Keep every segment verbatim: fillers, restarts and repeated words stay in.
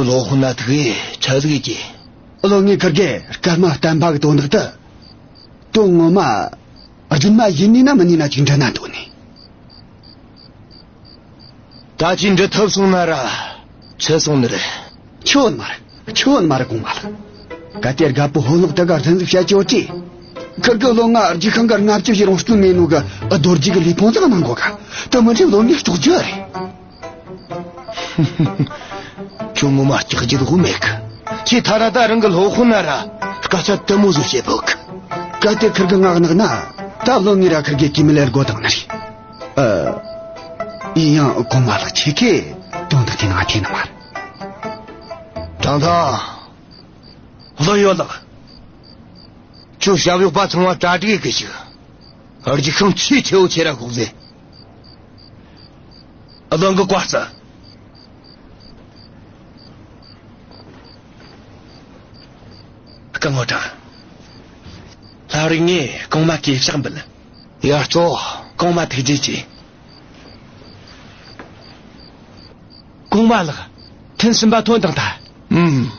བློན་ཁོ་ན་ཐུག་གི་ཆ་ཟིག་གི། བློན་ངས་ཁིར་གེ་སྐར་མ་བསྟན་པ་གི་དོན་དག་ཏུ། དོན་ངོ་མ་རྫུན་མ་ཡིན་ནི་ན་མིན་ནི་ན་ཅིག་འདྲི་ན་འདོད་ནི། ད་ཅི་འདྲི་ཐུབ་སོང་ན་ར་ཆི་སོང་ནི་རེད། ཆོ་ནི་མ་རེད། ཆོ་ནི་མ་རེད། གོང་མ་ལགས། གལ་ཏེ་རྒད་པོ་ཕོ་ལོག་དེ་ག་རྫུན་ཟིག་བཤད་ཀྱི་ཡོད་དེ། ཁིར་གི་བློན་ང་རྗེས་ཤིང་གི་ལྔ་བཅུ་ཞིག་རུང་སྐྱོན་མེད་ནོ་གི་རྡོ་རྗེ་གི་ལུས་ཕུང་ཟིག་གནང་གོ་ག། དེ་མིན་ཆད་བློན་ངས་ལྕོགས་རྒྱུ་རེད། ཁྱོད་ངོ་མ་སྐྲག་རྒྱུ་དགོས་མེད་གི། ཁྱེད་ཐ་ར་ད་རང་གི་སློབ་དཔོན་ན་ར་སྐད་ཆ་དེ་མོ་ཟིག་བཤད་ཕོད་གི། གལ་ཏེ་ཁིར་གི་ངག་ནག་ན་ད་བློན་ངས་ར་ཁིར་གི་གུས་མོ་ལེ་དགོས་དང་ནི་རེད། ཨ། ཡིན་ཡང་གོང་མ་ལགས་ཁྱེད་ཀྱིས་དོན་དག་དེ་ནང་ཐེ་ནི་མ་རེད། ཀྲང་ཐང་། བློན་ཡོད་ལགས། ཁྱོད་ཞབས་གཡོག་པ་ཚང་མ་གྲ་སྒྲིག་གི་ཞིག། རྒྱུག་ཤིང་ཆེས་ཆེ་བོ་ཁྱེར་ར་ཤོག་ཟེར། བློན་གི་བཀའ་སྩལ། སྐུ་ངོ་ཀྲང་། ལྷ་རིགས་ངས་གོང་མ་གི་ཕྱག་འབུལ། ཡར་ལྕོག། གོང་མ་ཐུགས་རྗེ་ཆེ། གོང་མ་ལགས། ཐུན་གསུམ་པ་ཐོན་དང་ཐལ། ཨུམ།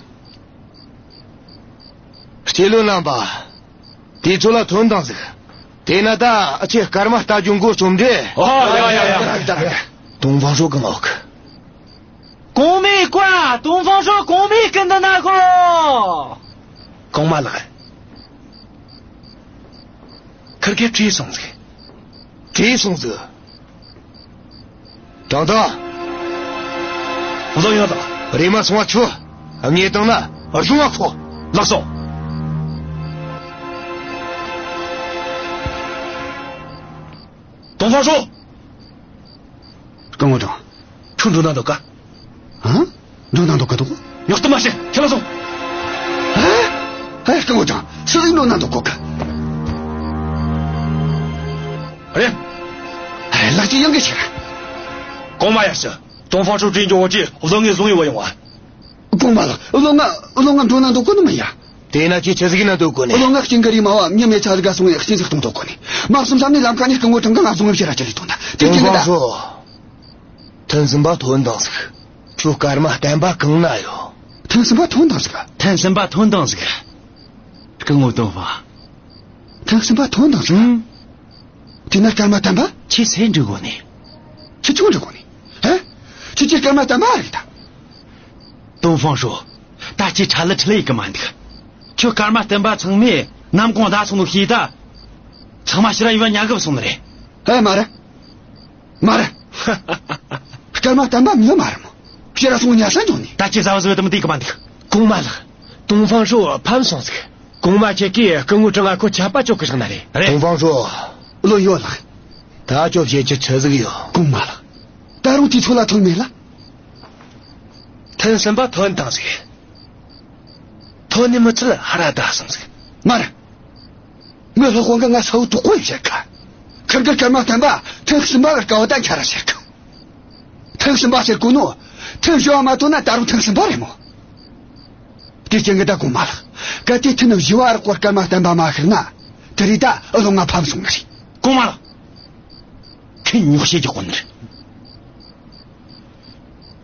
སྐྱེ་བློན་རྣམ་པ། དུས་ཚོད་ལ་ཐོན་དང་ཟིག། དེ་ན་ད་ཨ་ཆེ་སྐར་མ་ལྟ་རྒྱུ་འགོ་རྩོམ་འདྲེ། ཨོ་ཡ་ཡ་ཡ། ཏོང་ཧྥང་ཧྲོས་གི་ངོ་གི། གོང་མའི་བཀའ། ཏོང་ཧྥང་ཧྲོས་གོང་མའི་སྐུ་མདུན་ན་གོ། གོང་མ་ལགས། ཁིར་གེ་བྲོས་སོང་ཟིག། བྲོས་སོང་ཟིག། ཀྲང་ཐང་། བློན་ཡོད་ལགས། རེམ་མ་སོང་བ་ཆོ། ངས་བཏང་ན་གཞུང་བ་ཁོ། ལགས་སོ། ཏོང་ཧྥང་ཧྲོས། སྐུ་ངོ་ཀྲང་། ཁྱོད་འགྲོ་ན་འདོད་ག། ཨ། འགྲོ་ན་འདོད་ག་འདུག། ཡག་ཏུ་མ་བྱེད། ཁྱེད་ལ་སོང་། ཨ། ཨ། སྐུ་ངོ་ཀྲང་། ཆི་ཟིག་འགྲོ་ན་འདོད་གོ་ག། རེད། ཨ། ལགས་ཀྱིས་ཡང་གི་ཕྱིར། གོང་མ་ཡར་ཞུ། ཏོང་ཧྥང་ཧྲོས་བྲོས་འགྱོ་བོ་ཅི་བློན་ངས་བཟུང་ཡི་བ་ཡོང་བ། གོང་མ་ལགས། བློན་ང་། བློན་ང་འགྲོ་ན་འདོད་གོ་ནི་མིན་ཡ། དེ་ན་ཁྱེད་ཆི་ཟིག་ན་འདོད་གོ་ནི། བློན་ང་སྐྱིན་གི་རི་མ་བ་མྱི་མེད་ཆ་ཟིག་ག་སོང་ངས་སྐྱིན་ཟིག་གཏོང་འདོད་གོ་ནི། མ་བསམ་བསམ་ནས་ལམ་ཁ་ནས་སྐུ་ངོ་ཀྲང་ག་ང་བཟུང་ངས་ཕྱིར་ར་ཅི་ལས་ཐོན་ད། དེ་ཏོང་སྐྱིན་གི་ཧྥང་ད། ཧྲོས། ཐུན་གསུམ་པ་ཐོན་དང་ཟིག། ཁྱོད་སྐར་མ་བསྟན་པ་གང་ན་ཡོད། ཐུན་གསུམ་པ་ཐོན་དང་ཟིག། ཐུན་གསུམ་པ་ཐོན་དང་ཟིག། སྐུ་ངོ་ཏོང་ཧྥང་། ཐུན་གསུམ་པ་ཐོན་དང་ཟིག། ཨང་། དེ་ན་སྐར་མ་བསྟན་པ། ཁྱེད་སུ་འདྲི་གོ་ནི། ཁྱེད་ཆུང་འདྲི་གོ་ནི། ཧེ། ཁྱེད་ཀྱི་སྐར་མ་བསྟན་པ་རེད་ད། ཏོང་ཧྥང་ཧྲོས། ད་ཁྱེད་ཁྲ་ལི་ཁྲི་ལི་ཡི་གི་མ་འདུག། ཁྱོད་སྐར་མ་བསྟན་པ་ཚང་མས་ནམ་གུང་བདའ་སོང་ནོ་ཤེས་ད། ཚང་མ་ཕྱིར་ར་ཡུལ་བ་ཉལ་གི་སོང་ནི་རེད། ཨེ་མ་རེད། མ་རེད། སྐར་མ་བསྟན་པ་མྱི་མ་རེད་མོ། ཕྱིར་ར་སོང་ཉལ་ས་འགྱོ་ནི། ད་ཁྱེད་ཟ་བ་ཟོ་བའི་དེ་མི་དེ་གི་མ་འདུག། གོང་མ་ལགས། ཏོང་ཧྥང་ཧྲོས་ཕམ་སོང་ཟིག། གོང་མ་ཁྱེད་ཀྱིས་སྐུ་ངོ་ཀྲང་ང་ཁོ་ཆད་པ་གཅོད་གི་བཞག་ན་རེད། རེད། ཏོང་ཧྥང་ཧྲོས། བློན་ཡོད་ལགས། ད་ཁྱོད་བཤད་རྒྱུ་ཆི་ཟིག་ཡོད། གོང་མ་ལགས། ད་རུང་དུས་ཚོད་ལ་ཐོན་མེད་ལ། ཐུན་གསུམ་པ་ཐོན་དང་ཟིག། ཐོན་ནི་མི་ཚད་ཧར་ར་བདའ་སོང་ཟིག། མ་རེད། ངའི་སློབ་དཔོན་གིས་ང་ས་བོ་དོག་པོ་ཡིན་ཟེར་གི། ཁིར་གི་སྐར་མ་བསྟན་པ་ཐུན་གསུམ་པ་གི་སྐལ་བ་ད་འཆར་ར་ཟེར་གི། ཐུན་གསུམ་པ་ཟེར་གོ་ནོ། ཐུན་བཞི་བ་མ་ཐོན་ན་ད་རུང་ཐུན་གསུམ་པ་རེད་མོ། དེ་རྐྱེན་གྱིས་ད་གོང་མ་ལགས། གལ་ཏེ་ཐུན་བཞི་བ་རག་གོ་སྐར་མ་བསྟན་པ་མ་ཤར་ན། དེ་རིང་ད་བློན་ང་ཕམ་སོང་ནི་རེད། གོང་མ་ལགས། ཁྱེད་ཉོག་བཤད་རྒྱག་གོ་ནི་རེད།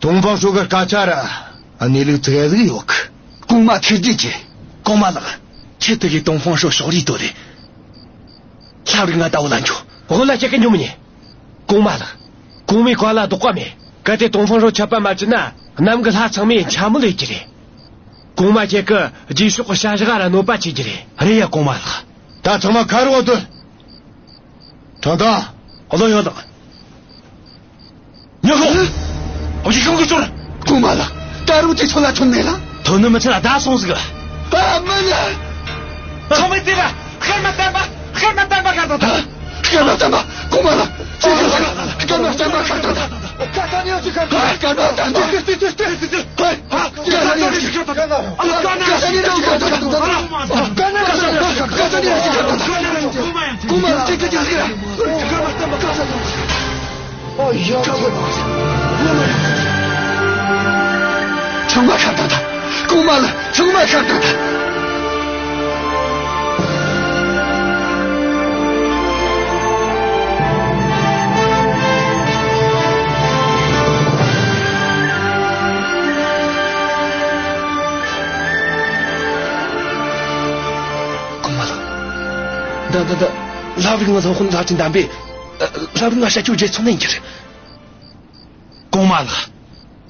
ཏོང་ཧྥང་ཧྲོས་གི་སྐད་ཆ་ར་གནས་ལུགས་ཙི་གེ་ཟིག་ཡོད་གི། གོང་མ་ཐུགས་རྗེ་ཆེ། གོང་མ་ལགས། ཁྱེད་དེ་གི་ཏོང་ཧྥང་ཧྲོས་ཕྱོགས་རིས་དོ་རེད། ལྷ་རིགས་ང་ད་བོ་ལ་འགྱོ། དབུ་ལ་ཞིག་གི་འགྱོ་མི་ཉན། གོང་མ་ལགས། གོང་མའི་བཀའ་ལ་ལྡོག་པ་མེད། གལ་ཏེ་ཏོང་ཧྥང་ཧྲོས་ཆད་པ་མ་བཅད་ན་གནམ་གི་ལྷ་ཚང་མས་འཕྱ་སྨོད་ལས་རྒྱུ་རེད། གོང་མ་ཁྱེད་ཀྱིས་རྗེས་ཕྱོགས་ཀྱི་བྱ་བཞག་ར་གནོད་པ་བྱེད་རྒྱུ་རེད། རེད་ཡ་གོང་མ་ལགས། ད་ཚང་མ་ཁ་རོག་སྡོད། ཀྲང་ཐང་། བློན་ཡོད་ལགས། ཉོ་ཤོག། ཨོ་ཡི་ཤོག་གི་ཚོར། གོང་མ་ལགས། ད་རུང་དེ་ཚོ་ལ་ཐོན་མེད་ལ། ཐོན་ནི་མི་ཚད་ལ་བདའ་སོང་ཟིག། ཨ་མ་ལ། ཚང་མས་བལྟས་ར། སྐར་མ་བསྟན་པ། སྐར་མ་བསྟན་པ་ཤར་དང་ད། སྐར་མ་བསྟན་པ། གོང་མ་ལགས། ཅི་ཟིག། སྐར་མ་བསྟན་པ་ཤར་དང་ད། སྐར་མ་བསྟན་པ་ཤར་དང་ད། ཚང་མ་ཤར་དང་ད། གོང་མ་ལགས། ཚང་མ་ཤར་དང་ད། ད་ད་ལྷ་རིགས་ང་སློབ་དཔོན་ལྷ་བྲན་དམ་པས། ལྷ་རིགས་ང་བྱ་སྤྱོད་བརྗེད་སོང་ནི་ཡིན་གྱི་རེད། གོང་མ་ལགས།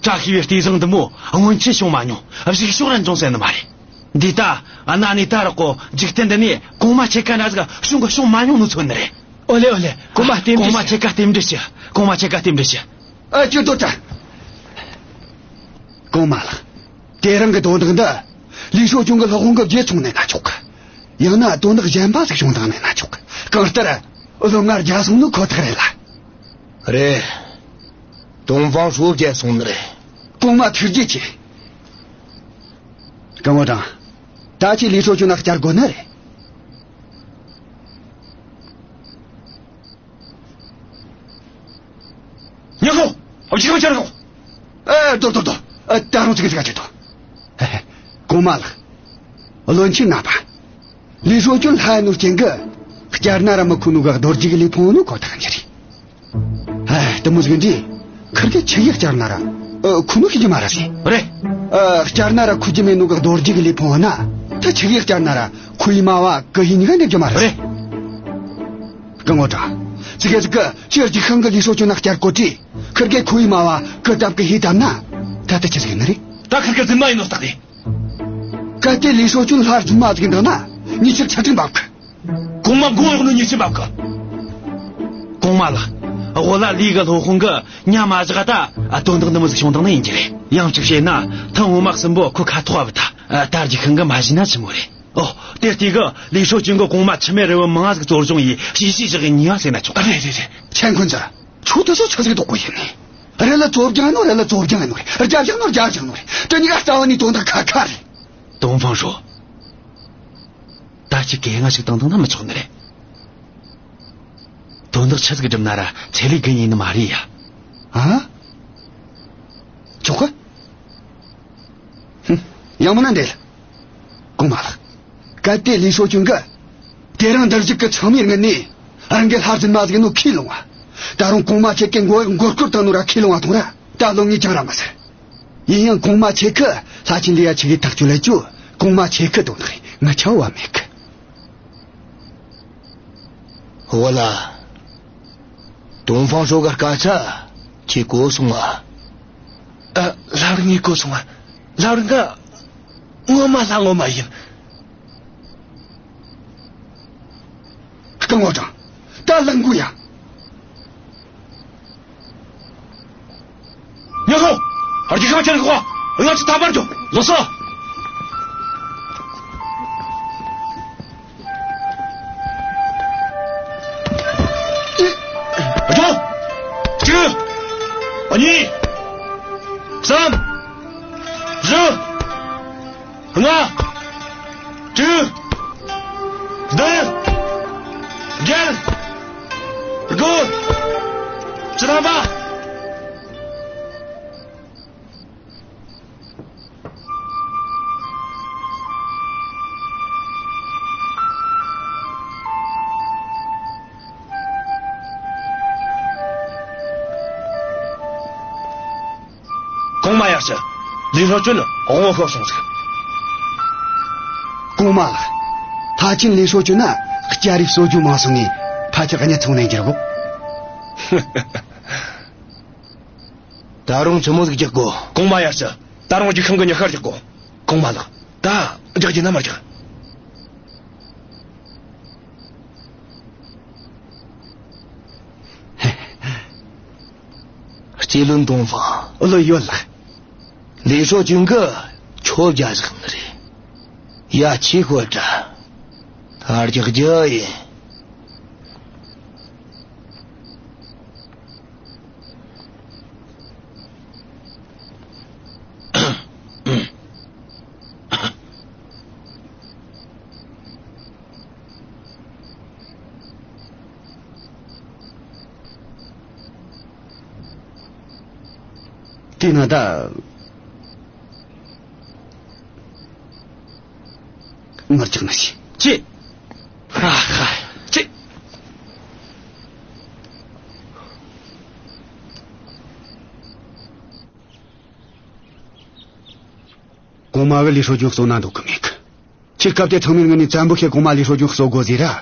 བཀྲ་ཤིས་པའི་ལྟས་བཟང་འདི་མོ་སྔོན་ཆད་བྱུང་མ་མྱོང་། གཞུག་ཕྱོགས་ར་འབྱུང་སྲིད་ནི་མ་རེད། འདི་ད་གནའ་ནས་ད་རག་གོ། འཇིག་རྟེན་འདི་ནས་གོང་མ་ཁྱེད་ཀ་འདྲ་ཟིག་བྱུང་གི་བྱུང་མ་མྱོང་ནོ་མཚོན་ནི་རེད། ཨོ་ལེ་ཨོ་ལེ། གོང་མ་རྟེན་འབྲེལ་གོང་མ་ཞུ། ཁྱེད་ཀ་རྟེན་འབྲེལ་ཞུ། གོང་མ་ཁྱེད་ཀ་རྟེན་འབྲེལ་ཞུ། ཨ་ཅོ་ཏོ་ཏྲ། གོང་མ་ལགས། དེ་རིང་གི་དོན་དག་འདི་ལི་ཧྲོ་ཅུན་གི་སློབ་དཔོན་གི་བརྗེད་སོང་ནས་ན་ཆོག་གི། ཡང་ན་དོན་དག་གཞན་པ་ཟིག་བྱུང་བཏང་ནས་ན་ཆོག་གི། གང་ལྟར་བློན་ང་རྒྱལ་སོང་ནོ་ཁོ་ཐག་རེད་ལ། རེད། ཏོང་ཧྥང་ཧྲོ་བརྗེད་སོང་ནི་རེད། གོང་མ་ཐུགས་རྗེ་ཆེ། སྐུ་ངོ་ཀྲང་། ད་ཁྱེད་ལི་ཧྲོ་ཅུན་ན་བསྐྱར་དགོས་ནི་རེད། ཉོ་སོང་། ཨ་ཅི་ཁང་ཆར་སོང་། ཨ་ཏོ་ཏོ་ཏོ། ཨ་ད་རུང་ཚིག་ཚིག་ཨ་ཅི་ཏོ། ཧེ་ཧེ། གོང་མ་ལགས། བློན་ཆེན་རྣམ་པ། ལི་ཧྲོ་ཅུན་ལྷ་ཡིན་ནོ་རྐྱེན་གི། བསྐྱར་ན་ར་མི་ཁུ་ནོ་གི་རྡོ་རྗེ་གི་ལུས་ཕུང་ནོ་ཁོ་ཐག་ཉེ་རེད། ཨ་དེ་མོ་ཟིག་འདི། ཁིར་གི་ཆི་གི་བསྐྱར་ན་ར། ཨ་ཁུ་ནོ་ཤི་རྒྱུ་མ་རེད་ཟེ། རེད། ཨ་བསྐྱར་ན་ར་ཁུ་རྒྱུ་མེད་ནོ་གི་རྡོ་རྗེ་གི་ལུས་ཕུང་ན། ད་ཆི་གི་བསྐྱར་ན་ར་ཁུ་ཡི་མ་བ་གི་ཡི་གཉིས་ཀ་འདེབས་རྒྱུ་མ་རེད་ཟེ། རེད། སྐུ་ངོ་ཀྲང་། ཙི་གེ་ཙི་གེ་ཁྱེད་རྒྱུག་ཤིང་གི་ལི་ཧྲོ་ཅུན་ན་བསྐྱར་གོ་དྲི། ཁིར་གེ་ཁོའི་མ་བ་ཀི་བཏབ་གི་ཧི་བཏབ་ན། ད་ལྟ་ཆི་ཟིག་ནི་རེད། ད་ཁིར་གེ་རྫུན་མ་ཡིན་ནོ་རྟགས་རེད། གལ་ཏེ་ལི་ཧྲོ་ཅུན་ལྷ་རྫུན་མ་ཟིག་འདང་ན། ཉེ་ཆར་ཆ་འཕྲིན་འབབ་གི། གོང་མ་མགོ་གཡོག་ནོ་ཉེ་ཆར་འབབ་གི། གོང་མ་ལགས། འོ་ལ་ལི་གི་སློབ་དཔོན་གི་ཉ་མ་བཞག་ད། ཨ་དོན་དག་འདི་མོ་ཟིག་བྱུང་བཏང་ནི་ཡིན་གྱི་རེད། ཡང་གཅིག་བཤད་ན་ཐེངས་སྔོན་མ་གསུམ་པོ་ཁོ་ཁ་ཐོག་བབ་ད། ཨ་ད་རྒྱུག་ཤིང་གི་མ་བཞེས་ན་ཆི་མོ་རེད། ཨོ། དེ་ལྟས་གི་ལི་ཧྲོ་ཅུན་གི་གོང་མ་འཆི་མེད་རི་བོ་མང་ང་ཟིག་གཙོ་སྦྱོང་ཡེ་གཤེ་གཤེ་བཞག་གི་ཉེས་པ་ཟེར་ན་ཆོག་རེད་རེད་རེད། ཆན་ཁུན་ཙི། ཁྱོད་དེ་ཚོ་ཆི་ཟིག་འདོགས་གོ་ཡིན་ནི། རེད་ལ་གཙོ་སྦྱོང་ནོ་རེད་ལ་གཙོ་སྦྱོང་ནོ་རེད། རྒྱབ་བཞག་ནོ་རྒྱབ་བཞག་ནོ་རེད། དེ་གཉིས་ཀ་རྩ་བ་ནས་དོན་དག་ཁ་ཁ་རེད། ཏོང་ཧྥང་ཧྲོ། ད་ཅི་གེ་ང་ཞིག་བཏང་བཏང་ན་མི་ཆོག་ནི་རེད། དོན་དག་ཆི་ཟིག་སྒྲུབ་ན་ར་ཚེ་ལས་རྒན་ཡིན་ནི་མ་རེད་ཡ། ཨ། ཆོག་གི། ཧུམ། ཡང་མིན་ན་འདེད། གོང་མ་ལགས། གལ་ཏེ་ལི་ཧྲོ་ཅུན་གི། དེ་རིང་འདིར་བཞུགས་ཀྱི་ཚང་མའི་ངོས་ནས། རང་གི་ལྷ་རྫུན་མ་ཟིག་ནོ་ཁས་ལོང་བ། ད་རུང་གོང་མ་ཁྱེད་ཀྱི་མགོ་མགོ་སྐོར་བཏང་ནོ་ར་ཁས་ལོང་བ་དང་ར། ད་ལོ་ངས་ཅང་ར་མ་ཟེར། ཡིན་ཡང་གོང་མ་ཁྱེད་ཀྱི་ལྷ་ཆེན་ལི་ཡ་ཆི་གི་ཐག་གཅོད་ལས་ཅུ། གོང་མ་ཁྱེད་ཀྱི་དོན་དག་རེད། ང་ཆ་བ་མེད་གི། འོ་ལ། ཏོང་ཧྥང་ཧྲོ་གི་སྐད་ཆ་ཁྱེད་གོ་སོང་ང་། ཨ། ལབ་རིགས་ངས་གོ་སོང་ང་། ལབ་རིགས་འགའ་ངོ་མ་ལ་ངོ་མ་ཡིན། སྐུ་ངོ་ཀྲང་། ད་ལག་འགུལ་ཡ། ཉོ་སོང་། ཨར་གྱི་ཤང་ཆེན་གོ། ང་ཚོ་ད་བར་འགྲོ། ལོ་སོ། འགྲོ། གཅིག་གཉིས། གསུམ། བཞི། ལྔ། དྲུག་བདུན། བརྒྱད། དགུ། བཅུ་ཐམ་པ། གོང་མ་ཡར་ཞུ། ལི་ཧྲོ་ཅུན་དབང་པོ་ཤོར་སོང་ཟིག་གོང་མ་ལགས། ལྷ་ཆེན་ལི་ཧྲོ་ཅུན་ན་སྐྱ་རིབ་གསོ་རྒྱུ་མང་སོང་ངས་ཕལ་ཆེར་གཉིད་ཚོང་ནས་འགྱུར་གོ། ད་རུང་ཆི་མོ་ཟིག་རྒྱག་གོ། གོང་མ་ཡར་ཞུ། ད་རུང་རྒྱུག་ཤིང་གི་ཉི་ཤར་རྒྱག་གོ། གོང་མ་ལགས། ད་རྒྱག་རྒྱུ་ན་མ་རྒྱག་རྗེ་བློན་ཏོང་ཧྥང་། བློན་ཡོད་ལགས། ལི་ཧྲོ་ཅུན་གི་ཁྱོ་རྒྱ་ཟིག་ནི་རེད། ཡ་ཆི་ཤོད་དྲ། ད་རྒྱག་རྒྱུ་ཡིན། དེ་ན་ད། ངར་ཅག་ན་ཤི། ཅི། ཧ་ཧ། ཅི། གོང་མ་གི་ལི་ཧྲོ་ཅུན་གསོད་ན་འདོད་གི་མེད་གི། ཁྱེད་སྐབས་དེ་ཚང་མའི་ངོས་ནས་བཙན་པོ་ཁྱེད་གོང་མ་ལི་ཧྲོ་ཅུན་གསོད་དགོས་ཟེར་ར།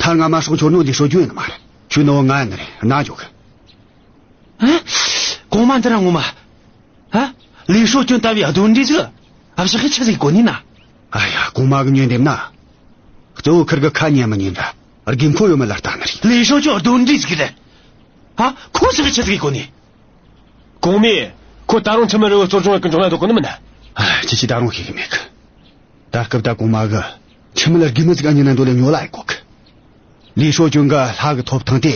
ཐ་ང་མ་སྲོག་འཆོར་ནོ་ལི་ཧྲོ་ཅུན་ཡིན་ནི་མ་རེད། ཁྱོད་ནོ་ང་ཡིན་ནི་རེད། ན་འཇོག་གི། ཨ། གོང་མ་འདི་ར་ངོ་མ། ཨ། ལི་ཧྲོ་ཅུན་ལྟ་བུའི་གདོན་འདྲེ་ཟིག་ཨ་བཞག་གི་ཆི་ཟིག་གོ་ནི་ན། ཨ་ཡ། གོང་མ་གི་ཉོན་འདེབས་ན། གཙོ་བོ་ཁིར་གི་ཁ་ཉན་མི་ཉན་ར། དགོས་མཁོ་ཡོད་མེད་ལ་ལྟ་ནི་རེད། ལི་ཧྲོ་ཅུན་གདོན་འདྲེ་ཟིག་རེད། ཨ། ཁོ་བཞག་གི་ཆི་ཟིག་གོ་ནི། གོང་མས་ཁོ་ད་རུང་ཁྲིམས་མེད་རི་བོ་གཙོ་སྐྱོང་གི་འབྱུང་ན་འདོད་གོ་ནི་མིན་ན། ཨ། ཅི་ཅི་ད་རུང་ཤེས་གི་མེད་གི། ད་སྐབས་ད་གོང་མ་གི་ཁྲིམས་མེད་ལ་དགེ་མི་ཟིག་ཨ་ཉི་ན་འདོད་ལེ་ཉོ་ལ་ཡི་གོ་གི། ལི་ཧྲོ་ཅུན་གི་ལྷ་གི་ཐོབ་ཐང་དེ་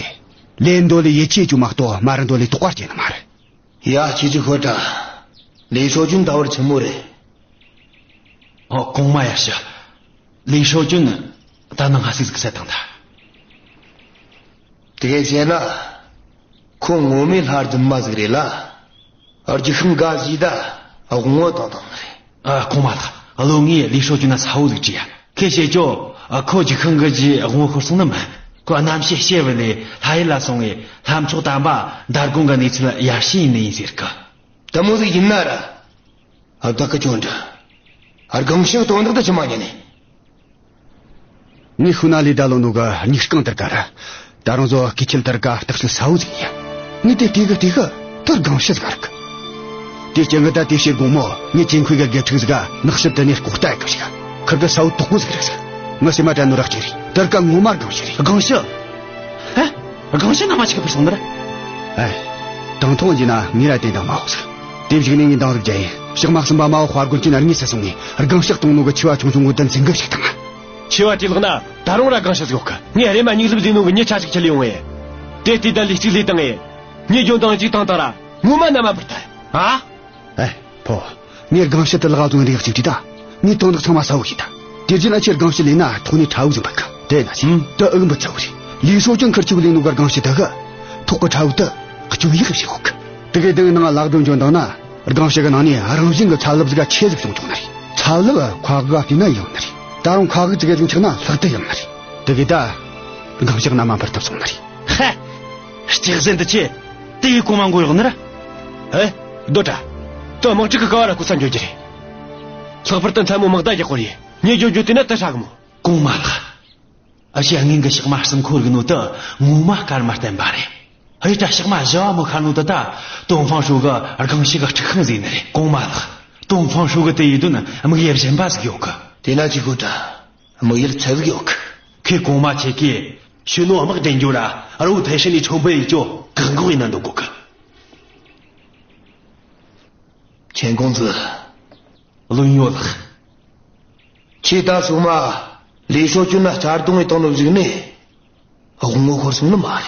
ལེན་འདོད་ལེ་ཡིད་ཆེས་ཅུ་མ་གཏོགས་མ་རེད་འདོད་ལེ་དོགས་པ་སྐྱེ་ནི་མ་རེད། ཡ། ཁྱེད་ཀྱི་ཤོད་དྲ། ལི་ཧྲོ་ཅུན་ད་བར་ཆི་མོ་རེད། ཨོ། གོང་མ་ཡར་ཞུ། ལི་ཧྲོ་ཅུན་ད་ནང་ང་སིག་ཟིག་བསད་བཏང་ད། དེ་གས་བྱས་ན། ཁོ་ངོ་མའི་ལྷ་རྫུན་མ་ཟིག་རེད་ལ། རྒྱུག་ཤིང་འགའ་བཟས་ད་དབང་བོ་བཏང་བཏང་ནི་རེད། ཨ། གོང་མ་ལགས། བློན་ངས་ལི་ཧྲོ་ཅུན་ན་གསལ་བོ་ཟིག་དྲིས་ཡ། ཁོས་བཤད་རྒྱུ། ཨ། ཁོ་རྒྱུག་ཤིང་གི་རྗེས་དབང་བོ་ཤོར་སོང་ནི་མིན། ཁོ་རྣམ་ཤེས་ཕྱེ་བུད་ལེ་ལྷ་ཡུལ་ལ་སོང་ངས་ལྷ་མཆོག་དམ་པ་དར་གོང་གི་གནས་ཚུལ་ཡར་ཞུས་ནི་ཡིན་ཟེར་གི། དེ་མོ་ཟིག་ཡིན་ན་ར། ཨ། བདག་གི་ཅོ་འདྲ། ཨ། སྒང་ཞག་དོན་དག་ད་ཅི་མ་ཉན་ནི། ངས་ཤུ་ན་ལི་ད་ལོ་ནོ་གི་མྱིག་རྐང་དེར་ཀ་ར། ད་རུང་ཟོ་སྐེ་ཆེལ་དེར་ཀ་བརྟག་དཔྱད་གསལ་བོ་ཟིག་ཡིན་ཡ། ངས་དེ་བལྟས་གི་བལྟས་གི་དེར་སྒང་ཞག་ཟིག་རིག་གི། དེ་རྐྱེན་གི་ད་དེ་ཤེལ་སྒོ་མོ་ངས་ཅིན་ཁུའི་གི་དགེ་ཕྲུག་ཟིག་ག་ནགས་ཞབས་དེ་ནས་ལྐོག་ལྟ་ཡི་གི་ཞིག། ཁིར་གི་གསལ་བོ་དོག་པོ་ཟིག་རེད་ཟིག། ངའི་སེམས་མ་དྲན་ནོ་ར་ཅི་རེད། དེར་ཀ་ངོ་མ་སྒང་ཞག་རེད། སྒང་ཞག། ཧ། སྒང་ཞག་ན་མ་ཆི་གི་བུད་སོང་ནི་ར། ཨེ། དང་ཐོག་འཇི་ན་ངས་ར་དེ་འདང་མ་འོག་ཟིག། དེ་བཞིན་ནས་ངས་འདང་ཟིག་རྒྱག་ཡིན། ཞག་མ་གསུམ་པ་མ་བོ་དཔའ་རྒོད་ཀྱི་ན་ངས་སད་སོང་ངས་སྒང་ཞག་གཏོང་ནོ་གི་ཆེ་བ་ཆུང་ཆུང་གི་དོན་འཛིན་གི་ཞིག་དང་། ཆེ་བ་དེ་ལག་ན་ད་རུང་ར་སྒང་ཞག་ཟིག་ཡོད་གི། ངས་རེམ་མ་མྱིག་ལུབ་ཟིན་ནོ་གི་མྱི་ཆ་ཞིག་ཁྲིད་ལེ་ཡོང་ངས། དེ་དུས་ད་ལི་གཅིག་ལི་དང་ངས། མྱི་རྒྱུན་དང་གཅིག་དང་དང་ར་ངོ་མ་ན་མ་བུད་ཐལ། ཨ། ཨེ། ཕོ། ངས་སྒང་ཞག་དེ་ལག་བཟུང་རེག་ཅིག་དྲིས་ད། ངས་དོན་དག་ཚང་མ་གསལ་བོ་ཤེས་ད། དེ་རྗེས་ན་ཁྱེད་སྒང་ཞག་ལེན་ན་ཐོག་ནས་ཁྲ་བོ་ཟིག་འབུད་གི། དེ་ན་ཟིག། ཨུམ། དེ་ཨུ་འབུད་ཚ་བོ་རེད། ལི་ཧྲོ་ཅུན་ཁིར་ཆེ་བོ་ལེན་ནོ་གི་སྒང་ཞག་དེ་གི། ཐོག་གི་ཁྲ་བོ་དེ་སྐྱོན་ཡག་བྱེད་གོ་གི། དེ་གི་དེ་ནང་ལག་སྒྲོན་འཇོན་དང་ན། སྒང་ཞག་གི་ནང་ནས་རང་བཞིན་གི་ཚ་ལུབ་ཟིག་ག་ཆེ་ཟིག་བྱུང་བྱུང་ནི་རེད། ཚ་ལུབ་ཁ་གིས་བལྟས་ན་ཡོང་ནི་རེད། ད་རུང་ཁ་གིས་ཙི་གེ་ཟིག་འཁྱག་ན་ལྷག་ཏུ་ཡོང་ནི་རེད། དེ་གི་ད། སྒང་ཞག་ན་མ་འཕུར་ཐུབ་སོང་ནི་རེད། ཧེ། སྐྱག་ཟན་འདི་ཆེ། དེ་ཡི་གོང་མ་མགོ་གཡོག་ནི་ར། ཨེ། སྡོད་དྲ། དོ་དམག་འཁྲུག་གི་ཀ་བ་ར་ཁུ་ས་འགྱོ་རྒྱུ་རེད། ལྷག་པར་དུ་མཚན་མོ་དམག་བརྡ་རྒྱག་གོ་རེད། ངས་འགྱོ་རྒྱུ་དེ་ན་དེ་ཧྲ་གི་མོ། གོང་མ་ལགས། ཨ་ཞེ་ངན་གི་ཞག་མ་གསུམ་འཁོར་གི་ནོ་དེ་ངོ་མ་སྐར་མ་བརྟན་པ་རེད། ཨེ་ད་ཞག་མ་བཞི་བ་མོ་ཤར་ནོ་དེ་ད་ཏོང་ཧྥང་ཧྲོ་གི་སྒང་ཞག་གི་དཀྲུག་ཤིང་ཟིག་ནི་རེད། གོང་མ་ལགས། ཏོང་ཧྥང་ཧྲོ་གི་དེ་ཡི་དོན་དམིགས་ཡུལ་གཞན་པ་ཟིག་ཡོད་གི། དེ་ན་ཅི་གོ་ད། དམིགས་ཡུལ་ཚ་ཟིག་ཡོད་གི། ཁོས་གོང་མ་ཁྱེད་ཀྱིས་ཞུ་ནོ་དམག་འདྲེན་རྒྱུ་ར་རོ་ཐའི་ཧྲན་ནས་ཆོམ་པོ་ཡེ་རྒྱུ་བཀག་འགོག་ཡེ་ན་འདོད་གོ་གི། ཆན་ཀོང་ཙི། བློན་ཡོད་ལགས། ཁྱེད་ད་སོ་མ་ལི་ཧྲོ་ཅུན་ན་རྩ་རྡུང་ཡེ་བཏང་ནོ་གཞུག་ནས་དབང་བོ་ཤོར་སོང་ནི་མ་རེད།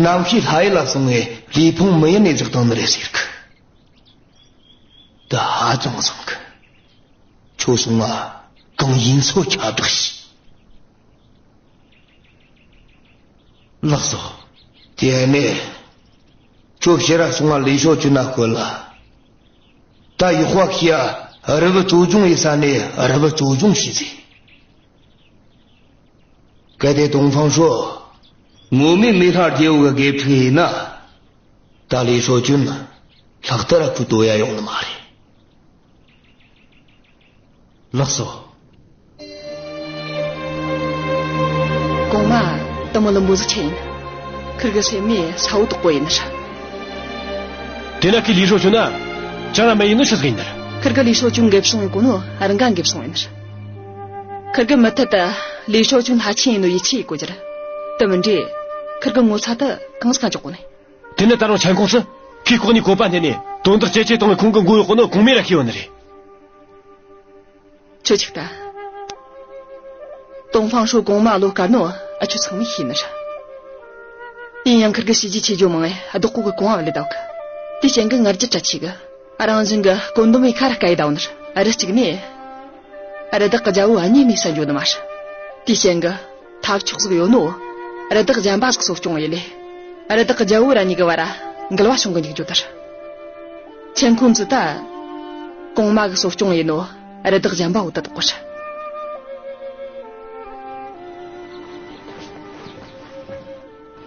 རྣམ་ཤེས་ལྷ་ཡུལ་ལ་སོང་ངས་ལུས་ཕུང་མི་ཡུལ་ནས་བཞག་བཏང་ནི་རེད་ཟེར་གི། ད་ཧ་ཅང་བཟང་གི། ཁྱོད་སོང་ང་གང་ཡིན་སོ་ཁྱབ་བསྒྲགས་ཤིག། ལགས་སོ། དེ་ནས་ཁྱོད་ཕྱིར་ར་སོང་ང་ལི་ཧྲོ་ཅུན་ན་ཤོད་ལ། ད་ཡག་པ་ཤེས་ཡ། རི་བོ་གཙོ་སྐྱོང་ཡེ་ས་ནས་རི་བོ་གཙོ་སྐྱོང་བྱོས་ཟེར། གལ་ཏེ་ཏོང་ཧྥང་ཧྲོ་ངོ་མའི་མེ་ལྷ་རྒྱལ་བོ་གི་དགེ་ཕྲུག་ཡིན་ན། ད་ལི་ཧྲོ་ཅུན་ལྷག་ཏུ་ར་ཁོ་དོ་ཡ་ཡོང་ནི་མ་རེད། ལགས་སོ། གོང་མ། དེ་མོ་ལུ་འབུ་ཟིག་ཆེ་ཡིན། ཁིར་གི་སེམས་ནས་ས་བོ་དོག་པོ་ཡིན་ནི་ར། དེ་ན་ཁི་ལི་ཧྲོ་ཅུན་ན་ཅང་ར་མེད་ཡིན་ནོ་ཆི་ཟིག་ཡིན་ནི་ར། ཁིར་གི་ལི་ཧྲོ་ཅུན་འགེབས་སོང་ཡིན་གོ་ནོ་རང་ག་འགེབས་སོང་ཡིན་ནི་ར། ཁིར་གི་མུ་མཐུད་དུ་ལི་ཧྲོ་ཅུན་ལྷ་ཆེན་ཡིན་ནོ་ཡིད་ཆེས་ཡེ་གོ་རྒྱུ་ར། དེ་མིན་དྲ་ཁིར་གི་ངོ་ཚ་དེ་གང་ཟིག་ག་འཇོག་གོ་ནི། དེ་ནི་ད་རུང་ཆན་ཀོང་ཙི་ཁོས་ལྐོག་ནས་བཀོད་པ་འཐེན་ནས་དོན་དག་ཇེ་ཆེ་གཏོང་བའི་ཁོང་གི་མགོ་གཡོག་གོ་ནོ་གོང་མས་ར་ཤེས་ཡོད་ནི་རེད། ཁྱོད་ཅིག་ལྟ། ཏོང་ཧྥང་ཧྲོ་གོང་མ་བློ་དཀར་ནོ་ཨ་ཆོ་ཚང་མས་ཤེས་ནི་ར། ཡིན་ཡང་ཁིར་གི་བྱས་རྗེས་ཆེ་རྒྱུ་མང་ངེ་བདག་པོ་གི་གོང་བ་ལས་བདག་གི། དེ་ཅན་གི་ངར་རྒྱུ་གྲ་ཆེ་གི། རང་བཞིན་གི་བཀོད་འདོམས་ཡེ་ཁ་ར་སྐད་ཡེ་བསྡད་ནི་ར། རི་གཅིག་ནས། རི་དྭགས་ཀྱི་རྒྱལ་བོ་ཨ་ཉེ་ནས་ས་འཇོག་ནི་མ་ར། དེ་ཅན་གི་ཐབས་མཆོག་ཟིག་ཡོད་ནོ། རི་དྭགས་གཞན་པ་ཟིག་གསོ་སྐྱོང་ཡེ་ལེ། རི་དྭགས་ཀྱི་རྒྱལ་བོ་ར་གཉིས་ཀྱི་བར་ར་འགལ་བ་བྱུང་གི་འཇུག་རྒྱུ་དེ་ར། ཆན་ཀོང་ཙི་ད། གོང་མ་གི་གསོ་སྐྱོང་ཡེ་ནོ། རི་དྭགས་གཞན་པ་བོ་ད་དོག་གོ་ར།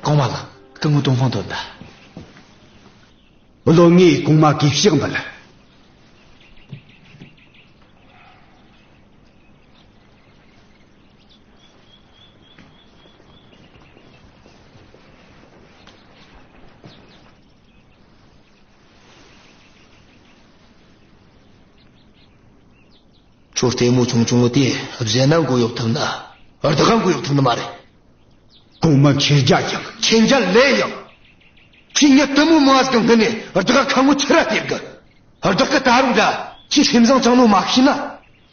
གོང་མ་ལགས། སྐུ་ངོ་ཏོང་ཧྥང་དོན་ད། བློན་ངས་གོང་མ་གི་ཕྱག་འབུལ། ཁྱོད་ལྟད་མོ་ཆུང་ཆུང་དེ་གཞན་ན་མགོ་གཡོག་ཐུབ་ན། བདག་ག་མགོ་གཡོག་ཐུབ་ནི་མ་རེད། གོང་མ་མཁྱེན་རྒྱ་ཡངས། མཁྱེན་རྒྱ་ལས་ཡངས། ཁྱེད་ཉིད་དུ་མོ་མ་ཟིག་སྔུན་ནས་བདག་ག་ཁ་ངོ་ཆི་ར་སྟེར་གི། བདག་གི་ད་རུང་འདྲ་ཁྱེད་སེམས་བཟང་ཅང་ནོ་མ་ཤེས་ན།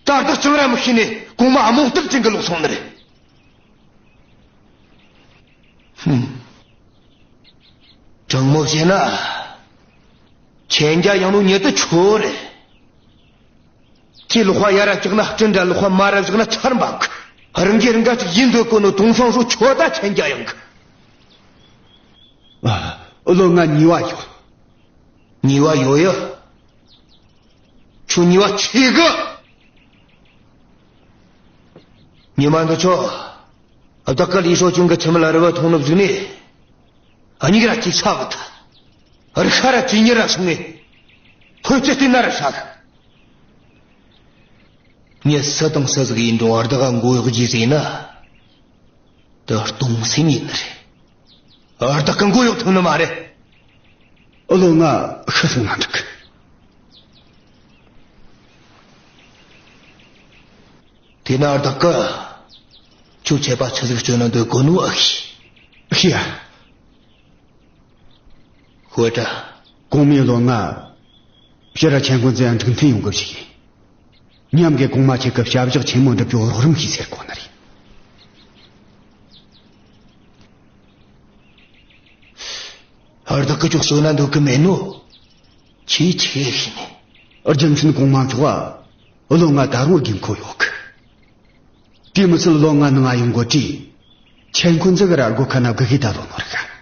ད་བདག་ཅང་ར་མི་ཤེས་ནས་གོང་མ་རྨོངས་དད་ཅན་གི་ལོག་སོང་ནི་རེད། ཧུམ། དྲང་མོ་བཤད་ན། མཁྱེན་རྒྱ་ཡངས་ནོ་ཉིད་དུ་ཁྱོད་རེད། ཁྱེད་ལག་པ་ཡར་ར་བཀྱགས་ན་སྤྲིན་འདྲ། ལག་པ་མར་ར་བཞག་ན་ཆར་འབབ་གི། རང་གིས་རང་ག་ཅིག་ཡིན་འདོད་གོ་ནོ་ཏོང་ཧྥང་ཧྲོས་ཁྱོད་ད་མཁྱེན་རྒྱ་ཡངས་གི། ཨ། བློན་ང་ཉེས་པ་ཡོད། ཉེས་པ་ཡོད་ཡ། ཁྱོད་ཉེས་པ་ཆེ་གི། ཉི་མ་འདི་ཆོ། བདག་གི་ལི་ཧྲོ་ཅུན་གི་ཁྱིམ་ལ་རི་བོ་མཐོང་ནི་བཟུང་ནས། གཉིད་ར་ཅིག་ཆ་གི་ཐལ། རི་ཤ་ར་ཅིག་ཉེ་ར་སོང་ངས། ཁོས་ཅི་བལྟས་ན་ར་ཧྲ་གི། ངས་སུ་དང་སུ་ཟིག་ཡིན་རུང་བདག་ག་མགོ་གཡོག་རྒྱུ་ཟེར་ན། དེ་སྟོང་སེམས་ཡིན་ནི་རེད། བདག་གི་མགོ་གཡོག་ཐུབ་ནི་མ་རེད། བློན་ང་ཤི་སོང་ན་འགྲིག་གི། དེས་ན་བདག་གིས་ཁྱོད་ཆད་པ་ཆི་ཟིག་གཅོད་ན་འདོད་གོ་ནོ་ཨེ་ཤེས། ཤེས་ཡ། ཤོད་དྲ། གོང་མའི་བློན་ང་ཕྱིར་ར་ཆན་ཀུན་ཙེ་འགྲིག་མཐུན་ཡོང་གི་བཅུག་ཡིན། མཉམ་གི་གོང་མ་ཁྱེད་ཀྱི་བྱ་བཞག་ཆེན་མོ་འགྲུབ་རྒྱུ་རོགས་རམ་བྱོས་ཟེར་གོ་ནི་རེད། བདག་གིས་ཁྱོད་གསོད་ན་འདོད་གི་མེད་ནོ། ཁྱོས་ཆི་ཤེས་ནས། རྒྱུ་མཚན་གོང་མ་མཆོག་བློན་ང་ད་རུང་དགོས་མཁོ་ཡོད་གི། དེ་མི་ཚད་བློན་ང་ནང་ང་ཡོང་གོ་དུས། ཆན་ཀུན་ཙེ་གི་ར་སྒོ་ཁ་ན་སྒུག་གི་ད་ལོ་ནོར་གི།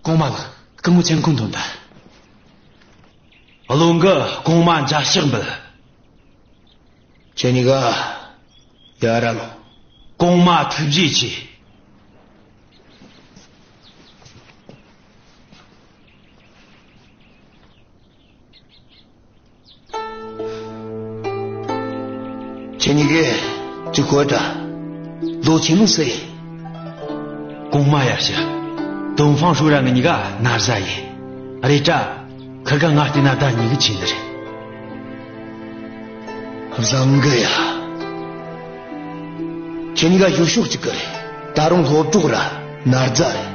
གོང་མ་ལགས། སྐུ་ངོ་ཆན་ཀུན་ཐོན་ད། བློན་གིས་གོང་མ་མཇལ་ཕྱག་འབུལ། ཁྱེད་གཉིས་ཀ་ཡར་ར་ལོངས། གོང་མ་ཐུགས་རྗེ་ཆེ། ཁྱེད་གཉིས་ཀས་ཅི་གོ་དྲ། ལོ་ཆེན་མོ་སུ་ཡིན། གོང་མ་ཡར་ཞུ། ཏོང་ཧྥང་ཧྲོས་ར་ང་གཉིས་ཀ་ན་བཟའ་ཡིན། རེད་དྲ། ཁིར་ག་ང་བལྟས་ན་ད་གཉིས་ཀ་ཆེ་ནི་རེད། བཟང་གི་ཡ། ཁྱེད་གཉིས་ཀ་ཡུལ་ཤོག་གཅིག་གི་རེད། ད་རུང་སློབ་གྲོགས་ར་ན་བཟའ་རེད།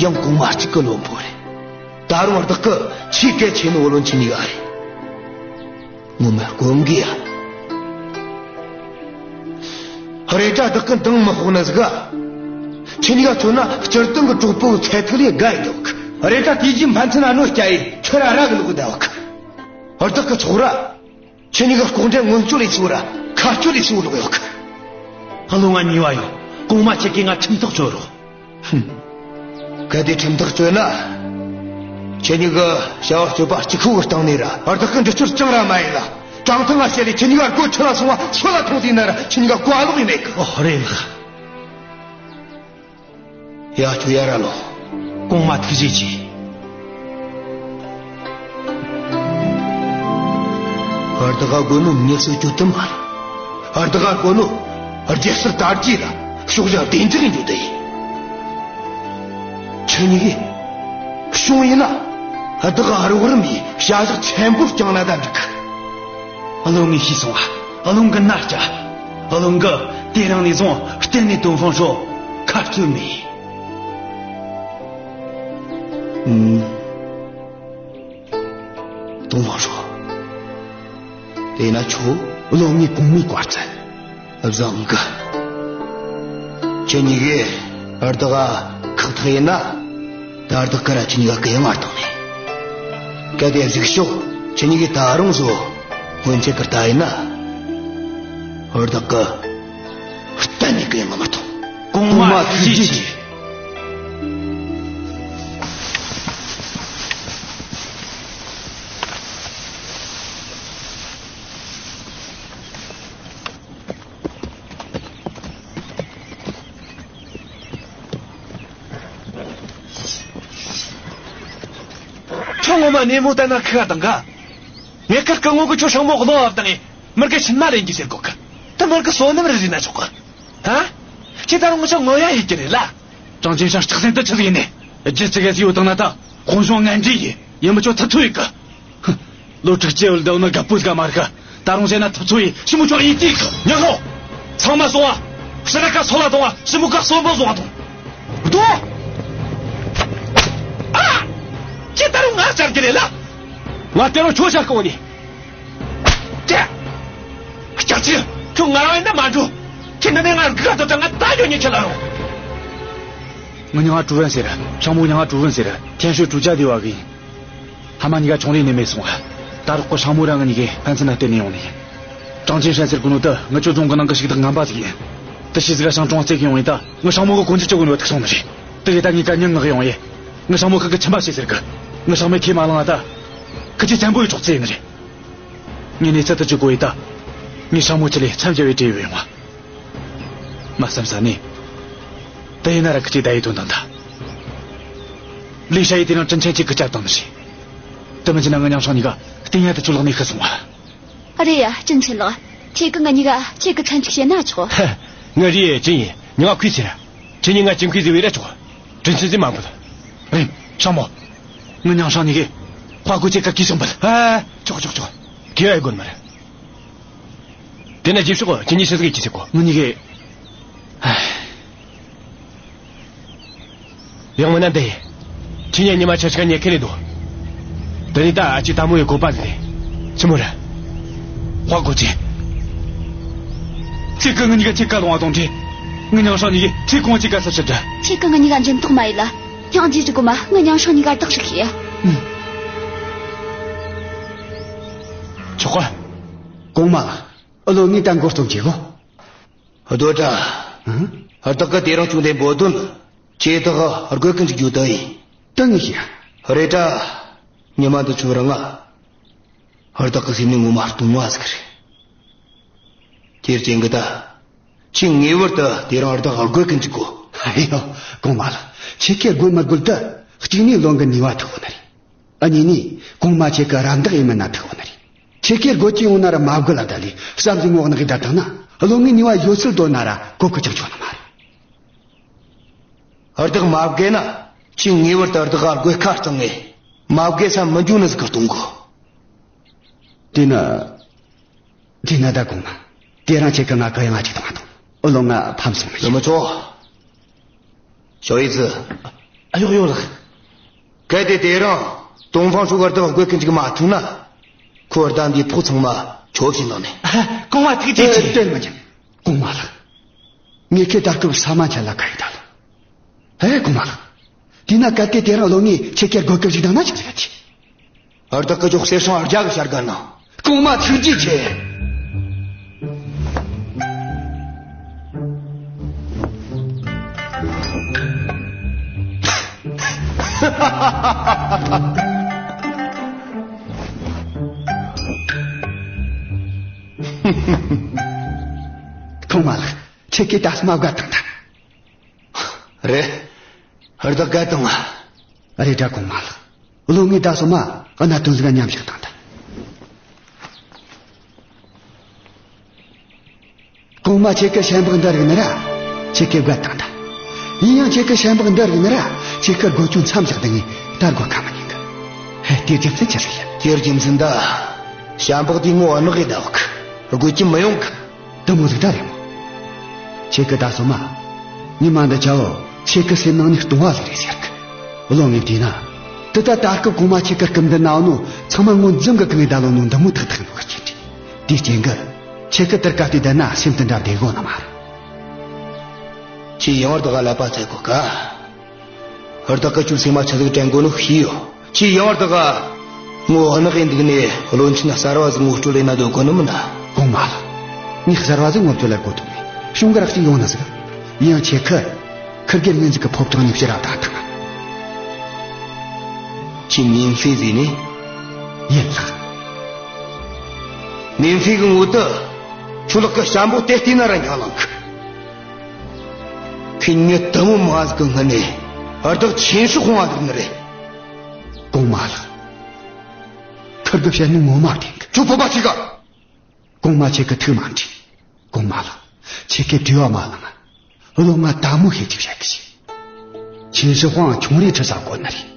ཡང་གོང་མ་གཅིག་གི་བློན་པོ་རེད། ད་རུང་བདག་གི་ཆེས་གལ་ཆེ་ནོ་བློན་ཁྱེད་གཉིས་ཀ་རེད། ངོ་མ་དཀོན་གི་ཡ། རེད་དྲ་བདག་གི་འདང་མི་ཕོག་ནི་ཟིག་ག། ཁྱེད་གཉིས་ཀ་མཚོན་ན་སྤྱིར་བཏང་གི་གྲོགས་པོ་ཚད་ཐིག་ལས་བརྒལ་ཡོད་གི། རེད་དྲ་དེ་རྗེས་ཕན་ཚུན་ཨ་ནོ་སྐྱ་ཡི་ཁྱོད་ར་ར་གི་ལོག་བསྡད་ཡོད་གི། བདག་གི་ཚོགས་ར། ཁྱེད་གཉིས་ཀ་ལྐོག་འདྲེན་སྔོན་སྐྱོད་ལས་གཙོ་བོ་ར་ཁ་སྐྱོད་ལས་གཙོ་བོ་ལོག་ཡོད་གི། བློན་ང་ཉེས་པ་ཡོད། གོང་མ་ཁྱེད་ཀྱིས་ང་ཁྲིམས་ཐག་གཅོད་རོགས། ཧུམ། གལ་ཏེ་ཁྲིམས་ཐག་གཅོད་ན། ཁྱེད་གཉིས་ཀྱི་བྱ་བ་སྤྱོད་པ་གཅིག་ཁུག་གི་སྟེང་ནས་ར་བདག་གི་འདྲི་གཅོད་ཅང་ར་མ་ཡིན་ལ། དྲང་ཐང་ང་བཤད་ལས་ཁྱེད་གཉིས་ཀ་སྒོ་ཁྲི་ལ་སོང་བ་སོད་ལ་ཐོངས་ཟིན་ན་ར་ཁྱེད་གཉིས་ཀ་བཀའ་ལོག་ཡིན་མེད་གི། ཨོ་རེད་ལགས། ཡ་ཁྱོད་ཡར་ར་ལོངས། གོང་མ་ཐུགས་རྗེ་ཆེ། བདག་ག་དགོས་ནོ་མྱི་གསོད་རྒྱུ་དེ་མ་རེད། བདག་ག་དགོས་ནོ་རྒྱལ་སྲིད་དར་རྒྱས་ལ་ཕྱོགས་བཞི་བདེ་འཇགས་ཡིན་རྒྱུ་དེ་ཡིན། ཁྱེད་གཉིས་ཀས་བྱུང་ཡིན་ན་བདག་ག་རོགས་རམ་ཡེ་བྱ་གཞག་ཆེན་པོ་བསྐྱངས་ན་ད་འགྲིག་གི། བློན་ངས་ཤེས་སོང་ང་། བློན་གི་མནའ་བསྐྱལ། བློན་གིས་དེ་རིང་ནས་བཟུང་གཏན་ནས་ཏོང་ཧྥང་ཧྲོས་ཁ་གཏད་མེད། ཨུམ། ཏོང་ཧྥང་ཧྲོས། དེས་ན་ཁྱོད། བློན་ངས་གོང་མའི་བཀའ་བཙན། བཟང་གི། ཁྱེད་གཉིས་ཀས་བདག་ག་ཁག་ཐེག་ཡིན་ན། ད་བདག་གིས་ར་ཁྱེད་གཉིས་ཀ་གུ་ཡངས་བཏང་ནས། གལ་ཏེ་གཟིགས་ཤོག་ཁྱེད་གཉིས་ཀས་ད་རུང་བཟོ་སྔོན་ཆད་ཀྱི་ལྟར་ཡིན་ན། བདག་གིས་གཏན་ནས་གུ་ཡངས་མི་གཏོང་། གོང་མ་ཐུགས་རྗེ་ཆེ། ཁྱོད་ངོ་མ་ནེ་མོ་ལྟ་ན་ཁི་ག་དང་ག། ངས་ཁིར་སྐུ་ངོ་གི་ཁྱོད་སྲང་མོ་གློ་བབ་དང་ངས་མིར་གི་ཕྱིན་མ་ལེན་གྱི་ཟེར་གོ་གི། ད་མིར་གི་བསོད་ནམས་རེ་རེ་ན་ཆོག་གི། ཧ། ཁྱེད་ད་རུང་ངི་ཆོ་ངོ་ཡ་ཡེད་ཀྱི་རེད་ལ། ཀྲང་ཅིན་ཧྲན་སྐྲག་སེམས་དེ་ཆི་ཟིག་ཡིན་ནི། རྒྱུ་ཅི་ག་ཟིག་ཡོད་དང་ན་ད་དཔུང་གཞུང་ངན་འདྲེ་ཡིན། ཡིན་མི་ཆོག་ཐུབ་ཐུབ་ཡེད་གི། ཧུ། ལོ་དྲུག་ཅུ་ཡོད་ལ་འདི་ན་རྒད་པོ་ཟིག་མ་རེད་གི། ད་རུང་ཟེར་ན་ཐུབ་ཚོད་ཡིན། ཞི་མོ་ཆོ་ཡིན་གྱི་གི། ཉན་རོ། ཚང་མ་སོང་ང་། ཕྱི་ར་ཁ་སོ་ལ་གཏོང་ང་། ཞི་མོ་ཁ་སོན་པོ་བཟུང་ང་གཏོང་། རྡོ། ཨ། ཁྱེད་ད་རུང་ང་བཅར་གྱི་རེད་ལ། ང་དེ་རུ་ཁྱོད་བཅར་གི་ཡོད་ནི། ཀྱེ། སྐྱག་ཅིག་ཁྱོད་ང་རང་ཡིན་ན་མ་འགྲོ། ཁྱེད་ནི་ནས་ང་སྒུག་ར་ཐོབ་ཙང་ང་ད་འགྱོ་ཉེ་ཁྱེད་ལ་རུང་། ངི་མྱིང་ང་ཀྲུའུ་ཝུན་ཟེར། ཤང་མོ་མྱིང་ང་ཀྲུའུ་ཝུན་ཟེར། ཐེན་ཤོད་ཀྲུའུ་ཅཱ་སྡེ་བ་གི་ཡིན། ཕ་མ་གཉིས་ཀ་ཆུང་རིང་ནས་མེད་སོང་ང་། ད་རག་གི་ཤང་མོ་ར་ང་གཉིས་ཀས་ཕན་ཚུན་ན་བརྟེན་ནས་ཡོང་ནི་ཡིན། ཀྲང་ཅིན་ཧྲན་ཟེར་གོ་ནོ་དེ་ངི་ཆོ་རྫོང་གི་ནང་གི་ཞིག་བདག་ངན་པ་ཟིག་ཡིན། དེ་ཤི་ཟིག་ག་ཤང་ཀྲུང་བརྩེ་གི་ཡོང་ཡིན། ད་ངི་ཤང་མོ་གི་གོན་རྒྱུ་བཅོ་གོ་ནོ་ཐུག་སོང་ནི་རེད། དེ་གི་ད་ངས་ཀ་ཉིན་ངག་ཡོང་ཡེ། ངི་ཤང་མོ་ཁ་གི་ཆིན་པ་ཤེས་ཟེར་གི། ངི་ཤང་མོས་ཁས་མ་བླངས་ང་ད། ཁི་ཆོས་བཙན་པོ་ཡི་གྲོགས་ཚེ་ཡིན་ནི་རེད། ངས་གནས་ཚུལ་དེ་ཅིག་གོ་ཡི་ད། ངས་ཤང་མོ་ཆི་ལས་མཚམས་བཅད་བའི་གྲས་ཡོད་ཡོང་བ། མ་བསམ་ས་ནས། དེ་ཡིན་ན་ར་ཁི་ཆོས་ད་ཡི་དོན་དང་ད། ལི་ཤ་ཡི་དེ་རིང་དྲིན་ཆེན་གཅིག་གི་སྐྱབས་བཏང་ནི་རེད། དེ་མིན་ཅི་ན་ངི་མྱང་ཧྲང་གཉིས་ཀ་སྟེང་ཡ་དེ་ཆུ་ལག་ནས་ཤི་སོང་བ། རེད་ཡ། ཅིན་ཆེན་ལགས། ཁྱེད་ཀྱིས་ང་གཉིས་ཀ་ཁྱེད་ཀྱི་མཚན་ཅིག་བཤད་ན་ཆོག་ཧ། ངི་རི་ཡེ་ཅིན་ཡིན། མྱིང་ང་ཁུས་ཟེར། ཁྱེད་གཉིས་ང་ཅིན་ཁུས་ཟེར་བས་ར་ཆོག་དྲིན་ཆེན་ཟིག་མ་འབུལ། རེད། ཤང་མོ། ངི་མྱང་ཧྲང་གཉིས་ཀས་དཔའ་རྒོད་ཁྱེད་ཀ་གུས་ཕྱག་འབུལ། ཨ། ཆོག་ཆོག་ཆོག་གུས་ཨ་དགོས་མ་རེད། དེ་ན་རྗེས་ཕྱོགས་ཁྱེད་གཉིས་ཆི་ཟིག་གི་ཆི་ཟིག་གོ་ངི་གཉིས་ཀས། ཡང་མིན་ན་འདི། ཁྱེད་གཉིས་ཉི་མ་ཆ་ཞིག་ག་ཉལ་ཁེ་ནས་འདུག་དེ་ནས་ད་ཨ་ཅེ་དམ་མོ་ཡི་བཀོད་པ་ཟིག་རེད། ཆི་མོ་རེད། དཔའ་རྒོད་ཅིག་ཁྱེད་ཀྱིས་ངི་གཉིས་ཀ་ཁྱེད་ཀ་ལོང་བ་དང་འདྲེ། ངི་མྱང་ཧྲང་གཉིས་ཀས་ཁྱེད་གང་ཅིག་ག་ས་ཕྱིར་འདྲ། ཁྱེད་ཀྱིས་ངི་གཉིས་ཀ་འཇུན་ཐོག་མ་ཡིན་ལ། སྙིང་རྗེ་ཅིག་གོ་མ། ངི་མྱང་ཧྲང་གཉིས་ཀ་བདག་ཞིག་ཤེས། ཨུམ། ཆོག་ག་གོང་མ་ལགས། ཨ་ལོ་ངས་ད་མགོ་རྩོམ་བྱེད་གོ་རྡོ་བཀྲ། ཨང་། བདག་གི་དེ་རིང་བྱུང་དེ་འབོད་དོན། ཁྱེད་བདག་དགོས་གི་འཇུག་རྒྱུ་དེ་ཡིན། དེ་ངས་ཤེས། རེད་དྲ། ཉི་མ་འདི་ཆོ་རང་ང་། བདག་གི་སེམས་ནས་ངོ་མ་སྟོང་བ་ཟིག་རེད། དེར་བརྟེན་གི་ད། ཁྱེད་ངེས་པར་དུ་དེ་རིང་བདག་དགོས་གི་འཇུག་གོ་ཨ་ཡོ། གོང་མ་ལགས། ཁྱེད་ཀྱིས་དགོས་མི་དགོས་དེ། གཅིག་ནས་བློན་གི་ནུས་པ་ཐོག་ནི་རེད། ཨ་གཉིས་ནས་གོང་མ་ཁྱེད་ཀྱི་རམ་འདེགས་ཡིན་མིན་ན་ཐུག་ནི་རེད། ཁྱེད་ཀྱིས་དགོས་ཀྱི་ཡོང་ན་ར་མ་དགོས་ལ་ད་ལས་བསམ་གཟས་ངོ་གནག་གི་བསྡད་བཏང་ན། བློན་ངའི་ནུས་པ་ཡོད་ཚད་འདོན་ན་ར་གོ་གི་ཅང་ཆོག་ནི་མ་རེད། བདག་མ་དགོས་ན། ཁྱེད་ངེས་པར་དུ་བདག་ག་དགོས་ཁ་གཏོང་ངེ། མ་དགོས་ས་མི་འཇུག་ནི་ཟིག་ག་གཏོང་དགོ་དེ་ན། དེ་ན་ད་གོང་མ། དེ་རིང་ཁྱེད་ཀྱིས་ང་གུ་ཡངས་ཅིག་གཏོང་ང་དང་། བློན་ང་ཕམ་སོང་ནི། ཡོད་མི་ཆོག་ཞའོ་ཡི་ཙི། ཨ་ཡོ་ཡོ་ལགས། གལ་ཏེ་དེ་རིང་ཏོང་ཧྥང་ཧྲོས་གི་བདག་དགོས་གི་འཇུག་མ་ཐུབ་ན། ཁོ་ད་འདིའི་ཕོགས་ཚང་མ་ཁྱོད་བྱིན་ནོ་ནི། ཨ། གོང་མ་ཐུགས་རྗེ་ཆེ། ཨེ། དེ་མི་ཉན། གོང་མ་ལགས། ངེད་ཀྱིས་ད་སྐབས་ས་མ་ཆ་ལ་ཁ་ཡི་ད་ལོ། ཨེ། གོང་མ་ལགས། དེ་ན་གལ་ཏེ་དེ་རིང་བློན་ངས་ཁྱེད་ཀྱི་དགོས་གི་འཇུག་བཏང་ན་ཅི་ཟིག་ཡ་ཆེ། བདག་གི་ཅོག་གསེར་སྲང་བརྒྱ་གི་བྱ་དགའ་ནང་། གོང་མ་ཐུགས་རྗེ་ཆེ། གོང་མ་ལགས། ཁྱེད་ཀྱིས་ད་སྨ་དགའ་བཏང་ད། རེད། བདག་དགའ་བཏང་ང་། རེད་དྲ་གོང་མ་ལགས། བློན་ངས་ད་སོ་མ་གནད་དོན་ཟིག་མཉམ་བཞག་བཏང་ད། གོང་མ་ཁྱེད་ཀྱི་ཞལ་འབག་འདི་རིག་ནི་ར། ཁྱེད་ཀྱིས་དགའ་བཏང་ད། ཡིན་ཡང་ཁྱེད་ཀྱི་ཞལ་འབག་འདི་རིག་ནི་ར། ཁྱེད་ཀྱི་དགོས་ཆུང་མཚམས་བཞག་དེ་ངས་ད་དགོས་ཁ་མི་ཉན་གི། ཧེ། དེའི་རྒྱུ་མཚན་ཅི་ཟིག་ཡིན། དེའི་རྒྱུ་མཚན་ད། ཞལ་འབག་དེའི་ངོ་བོ་ནག་གི་ད་འོག་དགོས་ཀྱི་མི་ཡོང་གི། དེ་མོ་ཟིག་ད་རེད་མོ། ཁྱེད་ཀྱིས་ད་སོ་མ། ཉི་མ་འདི་ཆ་བོ་ཁྱེད་ཀྱི་སེམས་ནང་ནས་སྟོང་བ་ཟིག་རེད་ཟེར་གི། བློན་ངས་བལྟས་ན། དེ་ད་ད་སྐབས་གོང་མ་ཁྱེད་ཀྱི་སྐུ་མདུན་ན་ཡོད་ནོ་ཚང་མ་ངོ་འཛོམས་གི་གང་ངས་ད་ལོ་ནོ་འདི་མོ་ཐག་ཐག་ཡིན་ནོ་གི་རྐྱེན་རེད། དེའི་རྐྱེན་གྱིས་ཁྱེད་ཀྱིས་དེར་ག་དུས་བསྡད་ན་སེམས་དེ་འདྲ་བདེ་གོ་ནི་མ་རེད། ཁྱེད་ཡང་བདག་ག་ཀླད་པ་ཚ་གོ་ག་བདག་གིས་ཁྱོའི་སེམས་མ་ཆི་ཟིག་དྲན་གོ་ནོ་ཤེས་ཡོད། ཁྱེད་ཡང་བདག་ག་ངོ་གནག་གི་འདུག་ནས་བློན་ཆེན་གསར་བ་ཟིག་ངོ་སྤྲོད་ལས་ན་འདོད་གོ་ནི་མིན་ན། གོང་མ་ལགས། ངས་གསར་བ་ཟིག་ངོ་སྤྲོད་ལས་དགོས་དོན་མེད། གཞུང་གི་རག་ཅིག་ཡོང་ནི་ཟིག་ཡང་ཁྱེད་ཁི། ཁིར་གེར་ངན་ཟིག་གི་ཕོ་བྲང་ནས་ཕྱིར་ར་བདག་ཐང་། ཁྱེད་མིན་ཧྥེ་ཟེར་ནི། ཡིན་ལགས། མིན་ཧྥེ་གི་ངོ་དེ། ཁྱོད་ལག་གི་ཞྭ་འབོག་དེ་བལྟས་ན་ར་འགྱང་ལང་གི། ཁྱེད་མྱི་དེ་མོ་མང་ཟིག་གི་སྔུན་ནས་བདག་ཆིན་ཧྲི་ཧོང་བ་འདུག་ནི་རེད། གོང་མ་ལགས། ཁིར་གིས་བཤད་ནོ་ངོ་མ་བདེན་གི། ཁྱོད་སྤོབས་པ་ཆེ་ག་གོང་མ་ཁྱེད་ཀྱིས་ཐུགས་མ་འཁྲུལ། གོང་མ་ལགས། ཁྱེད་ཀྱིས་བྲེལ་བ་མ་ལངས། བློན་ང་ད་མོ་ཤེད་ཅིག་བཤད་གི་ཞིག་ཆིན་ཧྲི་ཧོང་ཆུང་རེ་ཁྲི་ས་གོ་ནི་རེད།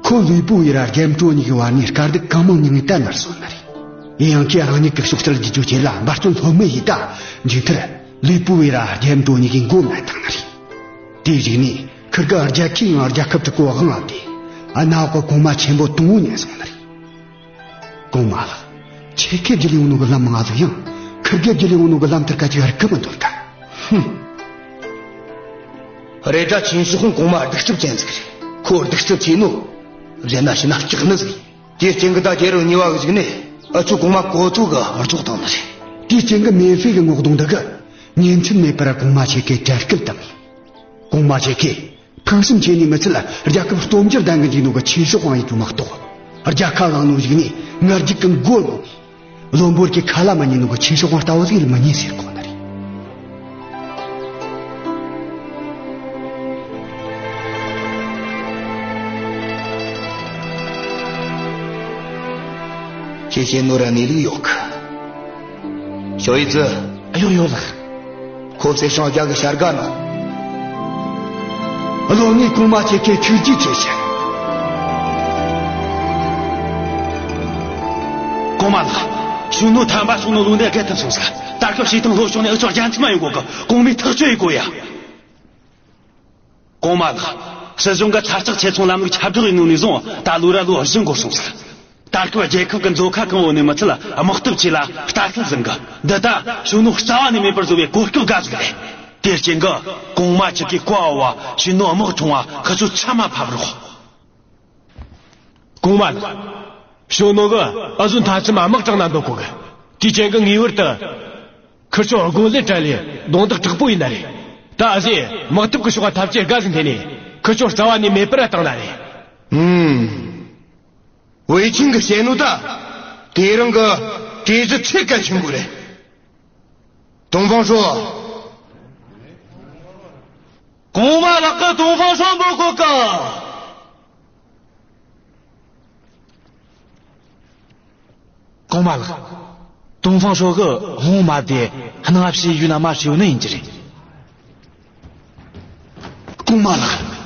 ཁོ་ལུས་པོ་ཡི་ར་རྒྱལ་མོ་ཀྲོ་གཉིས་ཀྱི་བར་ནས་དཀའ་སྡུག་གང་མང་མྱངས་ངེ་ད་ནར་སོན་ནི་རེད། ཡིན་ཡང་ཁྱེད་རང་ཉིད་ཀྱི་ཕྱོགས་སལ་གྱི་ཇོ་ཆེ་ལ་འབད་བརྩོན་ལྷོད་མེད་ཡིན་ད། མཇུག་མཐར་ལུས་པོ་ཡི་ར་རྒྱལ་མོ་ཀྲོ་གཉིས་ཀྱི་མགོ་མནན་བཏང་ནི་རེད། དེའི་གཞུག་ནས་ཁིར་གི་རྒྱལ་ཁའི་ངང་རྒྱལ་ཁབ་དྲུག་གོ་དབང་བསྡུས། གནམ་འོག་གི་གོང་མ་ཆེན་པོ་དང་པོ་ཉན་སོང་ནི་རེད། གོང་མ་ལགས། ཁྱེད་ཀྱིས་བརྒྱུད་ལས་ཡོང་ནོ་གི་ལམ་མང་ཟིག་ཡང་། ཁིར་གིས་བརྒྱུད་ལས་ཡོང་ནོ་གི་ལམ་དེར་ཁ་ཅིག་རིག་གི་མི་འདུག་ག་ཧུམ། རེད་དྲ་ཆིན་ཧྲི་ཧོང་གོང་མ་གདུག་རྩུབ་ཅན་ཟིག་རེད། ཁོ་གདུག་རྩུབ་ཆེ་ནོ། གཞན་ན་ཤི་ན་སྐྲག་ནི་ཟིག་དེའི་རྐྱེན་གྱིས་ད་རྒྱལ་རབས་གཉིས་པ་གི་གཞུག་ནས་ཨུ་ཚོ་གོང་མ་གོ་ཚོ་གི་རྫོགས་བཏང་ནི་རེད། དེའི་རྐྱེན་གྱིས་མེ་ཧྥེ་གི་ངོ་གདོང་འདི་གི་ཉིན་མཚན་མེད་པར་གོང་མ་ཁྱེད་ཀྱིས་དྲན་སྐུལ་བཏང་ཡིན། གོང་མ་ཁྱེད་ཀྱིས། ཕུགས་བསམ་ཆེ་ནི་མི་ཚད་ལ་རྒྱལ་ཁབ་སྟོབས་འབྱོར་ལྡན་གི་འཇུག་ནོ་གི་ཆིན་ཧྲི་ཧོང་ཡིན་རྒྱུ་མ་གཏོགས། རྒྱལ་ཁ་བླངས་ནོ་གཞུག་ནས་ང་རྒྱལ་གི་མགོ་ནོ། བློན་པོར་གྱི་ཁ་ལ་མ་ཉན་ནོ་གི་ཆིན་ཧྲི་ཧོང་ལྟ་བུ་ཟིག་ལ་མི་ཉན་ཟེར་གོ་ནི་རེད། ཁྱེད་ཀྱི་ནོ་ར་གནས་ལུགས་ཡོད་གི། ཞོ་ཡི་ཙི། ཡོད་ཡོད་ལགས། ཁོ་ཚེ་ཤང་རྒྱ་གི་བྱ་དགའ་ནོ། བློན་ངས་གོང་མ་ཁྱེད་ཀྱི་ཐུགས་རྗེ་ཆེ་ཞུ། གོང་མ་ལགས། ཞུང་ནུ་ཐན་པ་སོང་ནོ་ལུང་བསྟན་བརྒལ་ཐུབ་སོང་ཟིག་ད་སྐབས་ཞེ་ཐང་ལྷོ་ཕྱོགས་ནས་ཨུ་ཚོ་རྒྱ་མཚམས་མ་ཡོང་གོ་གི། གོང་མས་ཐག་གཅོད་ཡེ་དགོས་ཡ། གོང་མ་ལགས། སྲིད་གཞུང་གི་ཚ་ལྕགས་ཆེ་ཚོང་ལམ་ལུགས་ཁྱབ་བསྒྲགས་ཡིན་ནོ་ནས་བཟུང་ད་ལོ་ར་ལོ་བཞི་འགོར་སོང་ཟིག་ད་སྐབས་རྒྱལ་ཁབ་ཀྱི་མཛོད་ཁང་གང་བོ་ནས་མི་ཚད་དམག་སྟོབས་ཆེ་ལ་ལྟ་སྐུལ་ཟིན་གི། འདི་ད་ཞུང་ནུ་རྩ་བ་ནས་མེད་པར་བཟོ་བའི་གོ་སྐབས་དགའ་ཟིག་རེད། དེའི་རྐྱེན་གྱིས་གོང་མ་ཁྱེད་ཀྱིས་བཀའ་ཕབ་བ་ཞུང་ནུ་དམག་ཆུང་བ་ཁི་ཚོ་ཚང་མ་ཕབ་རོགས། གོང་མ་ལགས། ཞུང་ནུ་གིས་ཨུ་ཚོ་མཐའ་མཚམས་དམག་དྲངས་ན་འདོད་གོ་གི། དེའི་རྐྱེན་གྱིས་ངེས་པར་དུ། ཁིར་ཆོ་རྒོལ་ལས་བྲལ་ལས་རྡུང་རྡེག་དྲག་པོ་ཡིན་ན་རེད། ད་ཨ་ཟེ་དམག་འཐབ་ཀྱི་ཕྱོགས་ཐབས་ཇུས་དགའ་ཟིག་འཐེན་ནས་ཁིར་ཆོ་རྩ་བ་ནས་མེད་པར་བཏང་ན་རེད། ཨུམ། ཝེ་ཆིང་གིས་བཤད་ནོ་ད། དེ་རིང་གི་གྲོས་གཞི་ཆེས་གལ་ཆེན་པོ་རེད། ཏོང་ཧྥང་ཧྲོ། གོང་མ་ལགས་ཀྱིས་ཏོང་ཧྥང་ཧྲོ་འབོད་གོ་གི། གོང་མ་ལགས། ཏོང་ཧྥང་ཧྲོ་གིས་ཧོང་མ་དེ་སྣང་བ་ཕྱི་ཡུལ་ན་མ་ཤེས་ནི་ཡིན་གྱི་རེད། གོང་མ་ལགས།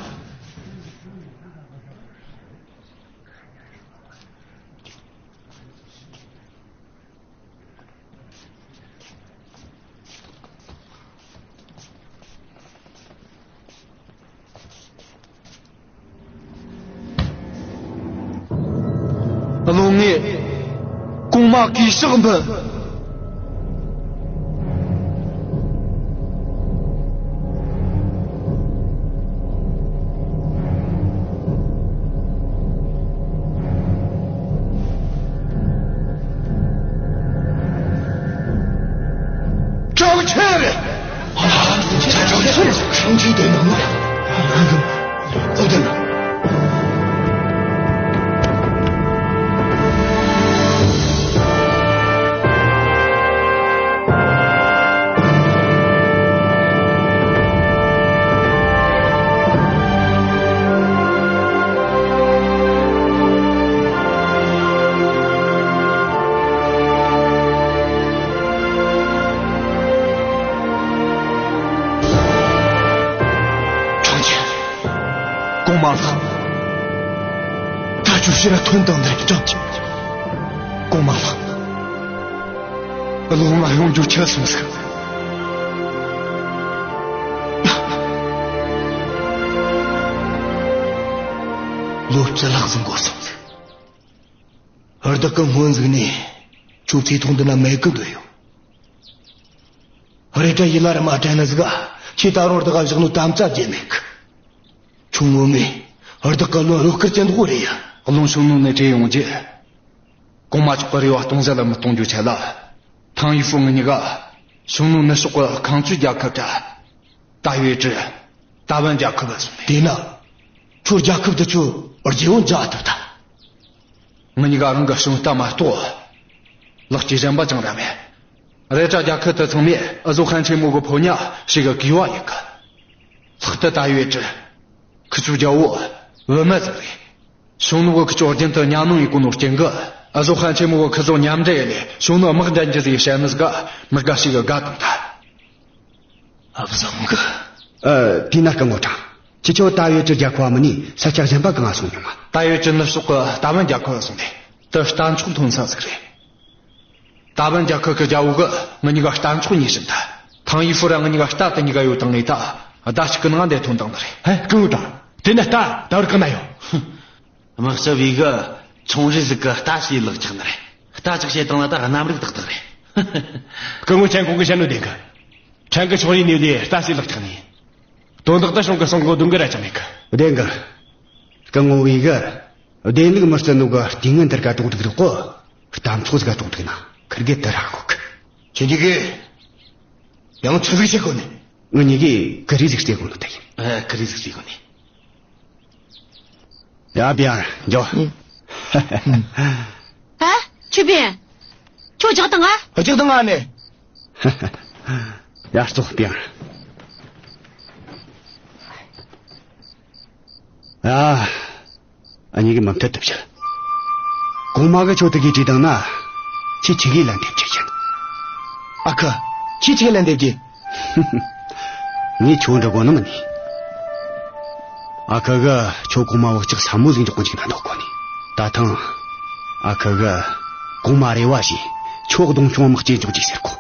བློན་ངས་གོང་མ་གུས་ཕྱག་འབུལ། ཀྲང་ཆེན། ཀྲང་ཆེན། ཀྲང་ཆེན་དེ་ནང་ན། ཨོ་དེ་ན། ཀྲང་ཆེན། གོང་མ་ལགས། ད་ཁྱོད་ཕྱིར་ར་ཐོན་དང་ནི་ཀྲང་ཆེན། གོང་མ་ལགས། བློན་ང་ཡོང་རྒྱུ་ཆད་སོང་ཟིག་ལོ་བཅུ་ལྷག་ཙམ་འགོར་སོང་ཟིག་བདག་གིས་སྔོན་ཟིག་ནས་ཁྱོད་ཚེ་ཐུང་འདི་ན་མེད་གི་འདོད་ཡོད། རེད་དྲ་ཡིད་ལ་ར་མ་དྲན་ནི་ཟིག་ཁྱེད་ད་རུང་བདག་ག་བཞག་ནོ་དམ་བཅའ་བརྗེད་མེད་གི། ཁྱོད་ངོ་མས་བདག་གི་བློ་བློ་དཀར་ཅན་དགོ་རེད་ཡ། བློན་ཞུང་ནུ་ནས་བྲོས་ཡོང་རྗེས། གོང་མ་མཆོག་གི་རེ་བ་སྟོང་ཟད་ལ་མི་གཏོང་རྒྱུའི་ཆེད་ལ། ཐང་ཡུས་ཧྥུ་ང་གཉིས་ཀ་ཞུང་ནུ་ནུབ་ཕྱོགས་ཀྱི་ཁང་ཚུའི་རྒྱལ་ཁབ་དྲ། ཏ་ཡོད་ཀྲི། ཏ་ཝན་རྒྱལ་ཁབ་ལ་སོང་ནས། དེས་ན། ཁྱོད་རྒྱལ་ཁབ་འདི་ཚོ་རྒྱལ་བོ་མཇལ་ཐུབ་ཐལ། ང་གཉིས་ཀ་རང་གི་ཞུང་རྟ་མ་གཏོགས། ལག་གི་གཞན་པ་ཅང་ར་མེད། རེད་དྲ་རྒྱལ་ཁབ་དེ་ཚང་མས་ཨུ་ཟོ་ཧན་ཆེན་མོ་གི་ཕོ་ཉ་ཞིག་གི་གུས་པ་ཡིན་གི། ལྷག་ཏུ་ཏ་ཡོད་ཀྲི། ཁི་ཆོའི་རྒྱལ་བོ་བུད་མེད་ཟིག་རེད། ཞུང་ནུ་གིས་ཁི་ཆོ་རྒྱུན་དུ་གཉའ་གནོན་ཡེད་གོ་ནོ་རྐྱེན་གིས། ཨུ་ཟོ་ཧན་ཆེན་མོ་གིས་ཁི་ཆོ་མཉམ་འབྲེལ་ཡས་ནས་ཞུང་ནུ་དམག་འདྲེན་རྒྱུ་ཟིག་བཤད་ནི་ཟིག་ག་མི་དགའ་ཞིག་གི་དགའ་བཏང་ཐལ། ཨ་བཟང་གི། ཨ། དེས་ན་སྐུ་ངོ་ཀྲང་། ཁྱེད་ཆོ་ད་ཡོད་ཀྱི་རྒྱལ་ཁབ་བ་མིན་ནས་ས་ཆ་གཞན་པ་གང་ང་སོང་མྱོང་ང་། ད་ཡོད་ཀྱི་ནུབ་ཕྱོགས་ཀྱི་ཏཱ་ཝན་རྒྱལ་ཁབ་བ་སོང་ནས་དེ་རྟ་མཆོག་ཐོན་ས་ཟིག་རེད། ཏཱ་ཝན་རྒྱལ་ཁབ་ཀྱི་རྒྱལ་པོ་གིས་ང་གཉིས་ཀ་རྟ་མཆོག་ཉོས་བྱིན་ཐལ། ཐང་ཡི་ཧྥུ་ར་ང་གཉིས་ཀ་རྟ་དེ་གཉིས་ཀ་ཡོད་དང་ངས་ད་ཟླ་གཅིག་གི་ནང་འདིར་ཐོན་བཏང་ནི་རེད། ཧེ། སྐུ་ངོ་ཀྲང་། དེ་ན་རྟ་ད་བར་གང་ན་ཡོད། དམག་སྤྱི་བི་གིས་ཆུང་རིགས་ཟིག་གི་རྟ་ཞིག་ལག་ཆགས་ནི་རེད། རྟ་ཅིག་བྱེད་བཏང་ན་ད་གནམ་རིག་ཏག་ཏག་རེད། སྐུ་ངོ་ཆན་ཁོང་གིས་བཤད་ནོ་བདེན་གི། ཕྲན་གིས་ཆུང་རིགས་ནས་ལས་རྟ་ཞིག་ལག་ཆགས་ནི་ཡིན། དོན་དག་ད་གཞུང་གི་གསང་གོ་དོན་གི་ར་ཅང་མེད་གི། བདེན་གི། སྐུ་ངོ་བི་གིས་བདེན་ལུགས་མི་བརྩི་ནོ་གི་རྟིང་ངན་དེར་ག་གྲོགས་འདུག་རོགས་གོ། རྟ་མཆོག་ཟིག་ག་གྲོགས་འདུག་ན་ཁིར་གེ་དེ་ར་གོ་གི། ཁྱེད་གཉིས་ཀས་ཡང་ཆི་ཟིག་བྱེད་གོ་ནི། ང་གཉིས་ཀས་ཀུ་རེ་ཟིག་རྩེ་གོ་ནི་ད་ཡིན། ཨ། ཀུ་རེ་ཟིག་རྩེ་གོ་ནི། ཡ། པིང་ཡང་འགྱོ། ཨ། ཆི་པིང་། ཁྱོད་རྒྱག་དང་ང་། རྒྱག་དང་ང་ནི། ཡ། ཙོག་པིང་ཡང་། ཨ། ཨ་ནི་གི་མུ་མཐུད་དུ་བཤད། གོང་མ་གིས་ཁྱོད་དེ་གི་བྲིས་བཏང་ན། ཁྱེད་ཆི་གི་ལན་འདེབས་རྒྱུ་ཡིན། ཨ་ཁུ། ཁྱེད་ཆི་གི་ལན་འདེབས་རྒྱུ། ངས་ཁྱོད་འདྲི་གོ་ནི་མིན་ནི། ཨ་ཁུ་གིས་ཁྱོད་གོང་མ་བག་ཆགས་ཟབ་མོ་ཟིག་འཇོག་གོ་འཇུག་ན་འདོད་གོ་ནི། ད་ཐེངས་ཨ་ཁུ་གིས་གོང་མ་རེ་བ་བྱས། ཁྱོད་གདོང་མཆོང་དམག་སྐྱེལ་འཇོག་རྒྱུ་ཟེར་གོ།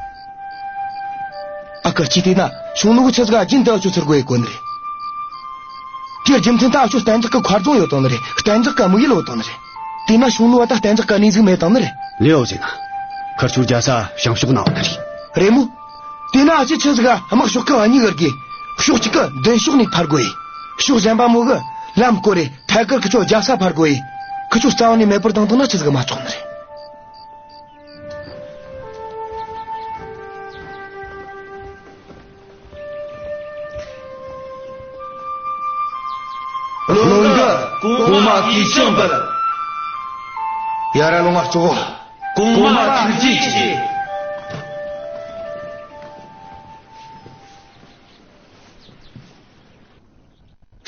ཨ་ཁུ། ཁྱེད་བལྟས་ན་ཞུང་ནུ་གིས་ཆི་ཟིག་ག་རྒྱུན་དུ་ཨ་ཆོ་ཚུར་རྒོལ་ཡེ་གོ་ནི་རེད། དེའི་རྒྱུ་མཚན་ད་ཨ་ཆོ་གཏན་འཇགས་ཀྱི་མཁར་རྫོང་ཡོད་དང་ནི་རེད། གཏན་འཇགས་ཀྱི་དམིགས་ཡུལ་ཡོད་དང་ནི་རེད། དེས་ན་ཞུང་ནུ་བ་ད་གཏན་འཇགས་ཀྱི་གནས་ཟིག་མེད་དང་ནི་རེད། ལེའོ་ཟེར་ན། ཁིར་ཆོའི་རྒྱལ་ས་བྱང་ཕྱོགས་ན་ཡོད་ནི་རེད། རེད་མོ། དེས་ན་ཨ་ཆོས་ཆི་ཟིག་ག་དམག་ཕྱོགས་ཀ་གཉིས་ཀ་བརྒལ། ཕྱོགས་གཅིག་གི་མདུན་ཕྱོགས་ནས་ཕར་རྒོལ་ཡེ། ཕྱོགས་གཞན་པ་མོ་གིས་ལམ་བསྐོར་རེ་ཐད་ཀར་ཁི་ཆོའི་རྒྱལ་ས་ཕར་རྒོལ་ཡེ། ཁི་ཆོ་རྩ་བ་ནས་མེད་པར་བཏང་བཏང་ན་ཆི་ཟིག་ག་མ་ཆོག་ནི་རེད། བློན་ངས་གོང་མ་གུས་ཕྱག་འབུལ། ཡར་ར་ལོངས་ང་ཙོག། གོང་མ་ཐུགས་རྗེ་ཆེ།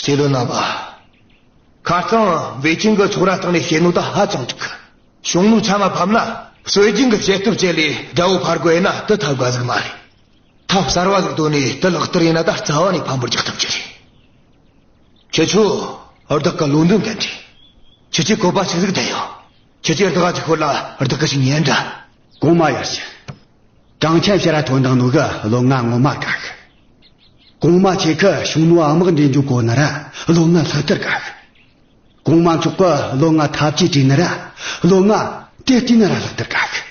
སྲིད་བློན་རྣམ་པ། ཁ་རྩང་ཝེ་ཆིང་གིས་ཚོགས་ར་སྟེང་ནས་བཤད་ནོ་ད་ཧ་ཅང་འགྲིག་གི། ཞུང་ནུ་ཆ་མ་ཕམ་ན་སྲོལ་རྒྱུན་གི་བྱེད་སྟོབས་སྤྱད་ལས་དགྲ་བོ་ཕར་རྒོལ་ཡེ་ན་དེ་ཐབས་དགའ་ཟིག་མ་རེད། ཐབས་གསར་བ་ཟིག་བཏོན་ནས་དེ་ལག་བསྟར་ཡེ་ན་ད་རྩ་བ་ནས་ཕམ་པར་རྒྱག་ཐུབ་རྒྱུ་རེད། ཁྱེད་ཆོ་བདག་གི་བློན་འདུན་གན་རེད། ཁྱེད་ཆོས་བཀོད་པ་ཆི་ཟིག་བསྟན་ཡོད། ཁྱེད་ཆོས་བདག་ག་ཅིག་ཤོད་ལ་བདག་གིས་ཅིག་ཉན་དྲ། གོང་མ་ཡར་ཞུ། ཀྲང་ཆན་ཕྱིར་ར་ཐོན་བཏང་ནོ་གིས་བློན་ང་ངོ་མ་དགའ་གི། གོང་མ་ཁྱེད་ཀིས་ཞུང་ནུ་བ་དམག་འདྲེན་རྒྱུ་གོ་ན་ར་བློན་ང་ལྷག་ཏུ་དགའ་གི། གོང་མ་མཆོག་གིས་བློན་ང་ཐབས་ཇུས་བྲིས་ན་ར་བློན་ང་དེ་བལྟས་ན་ར་ལྷག་ཏུ་དགའ་གི།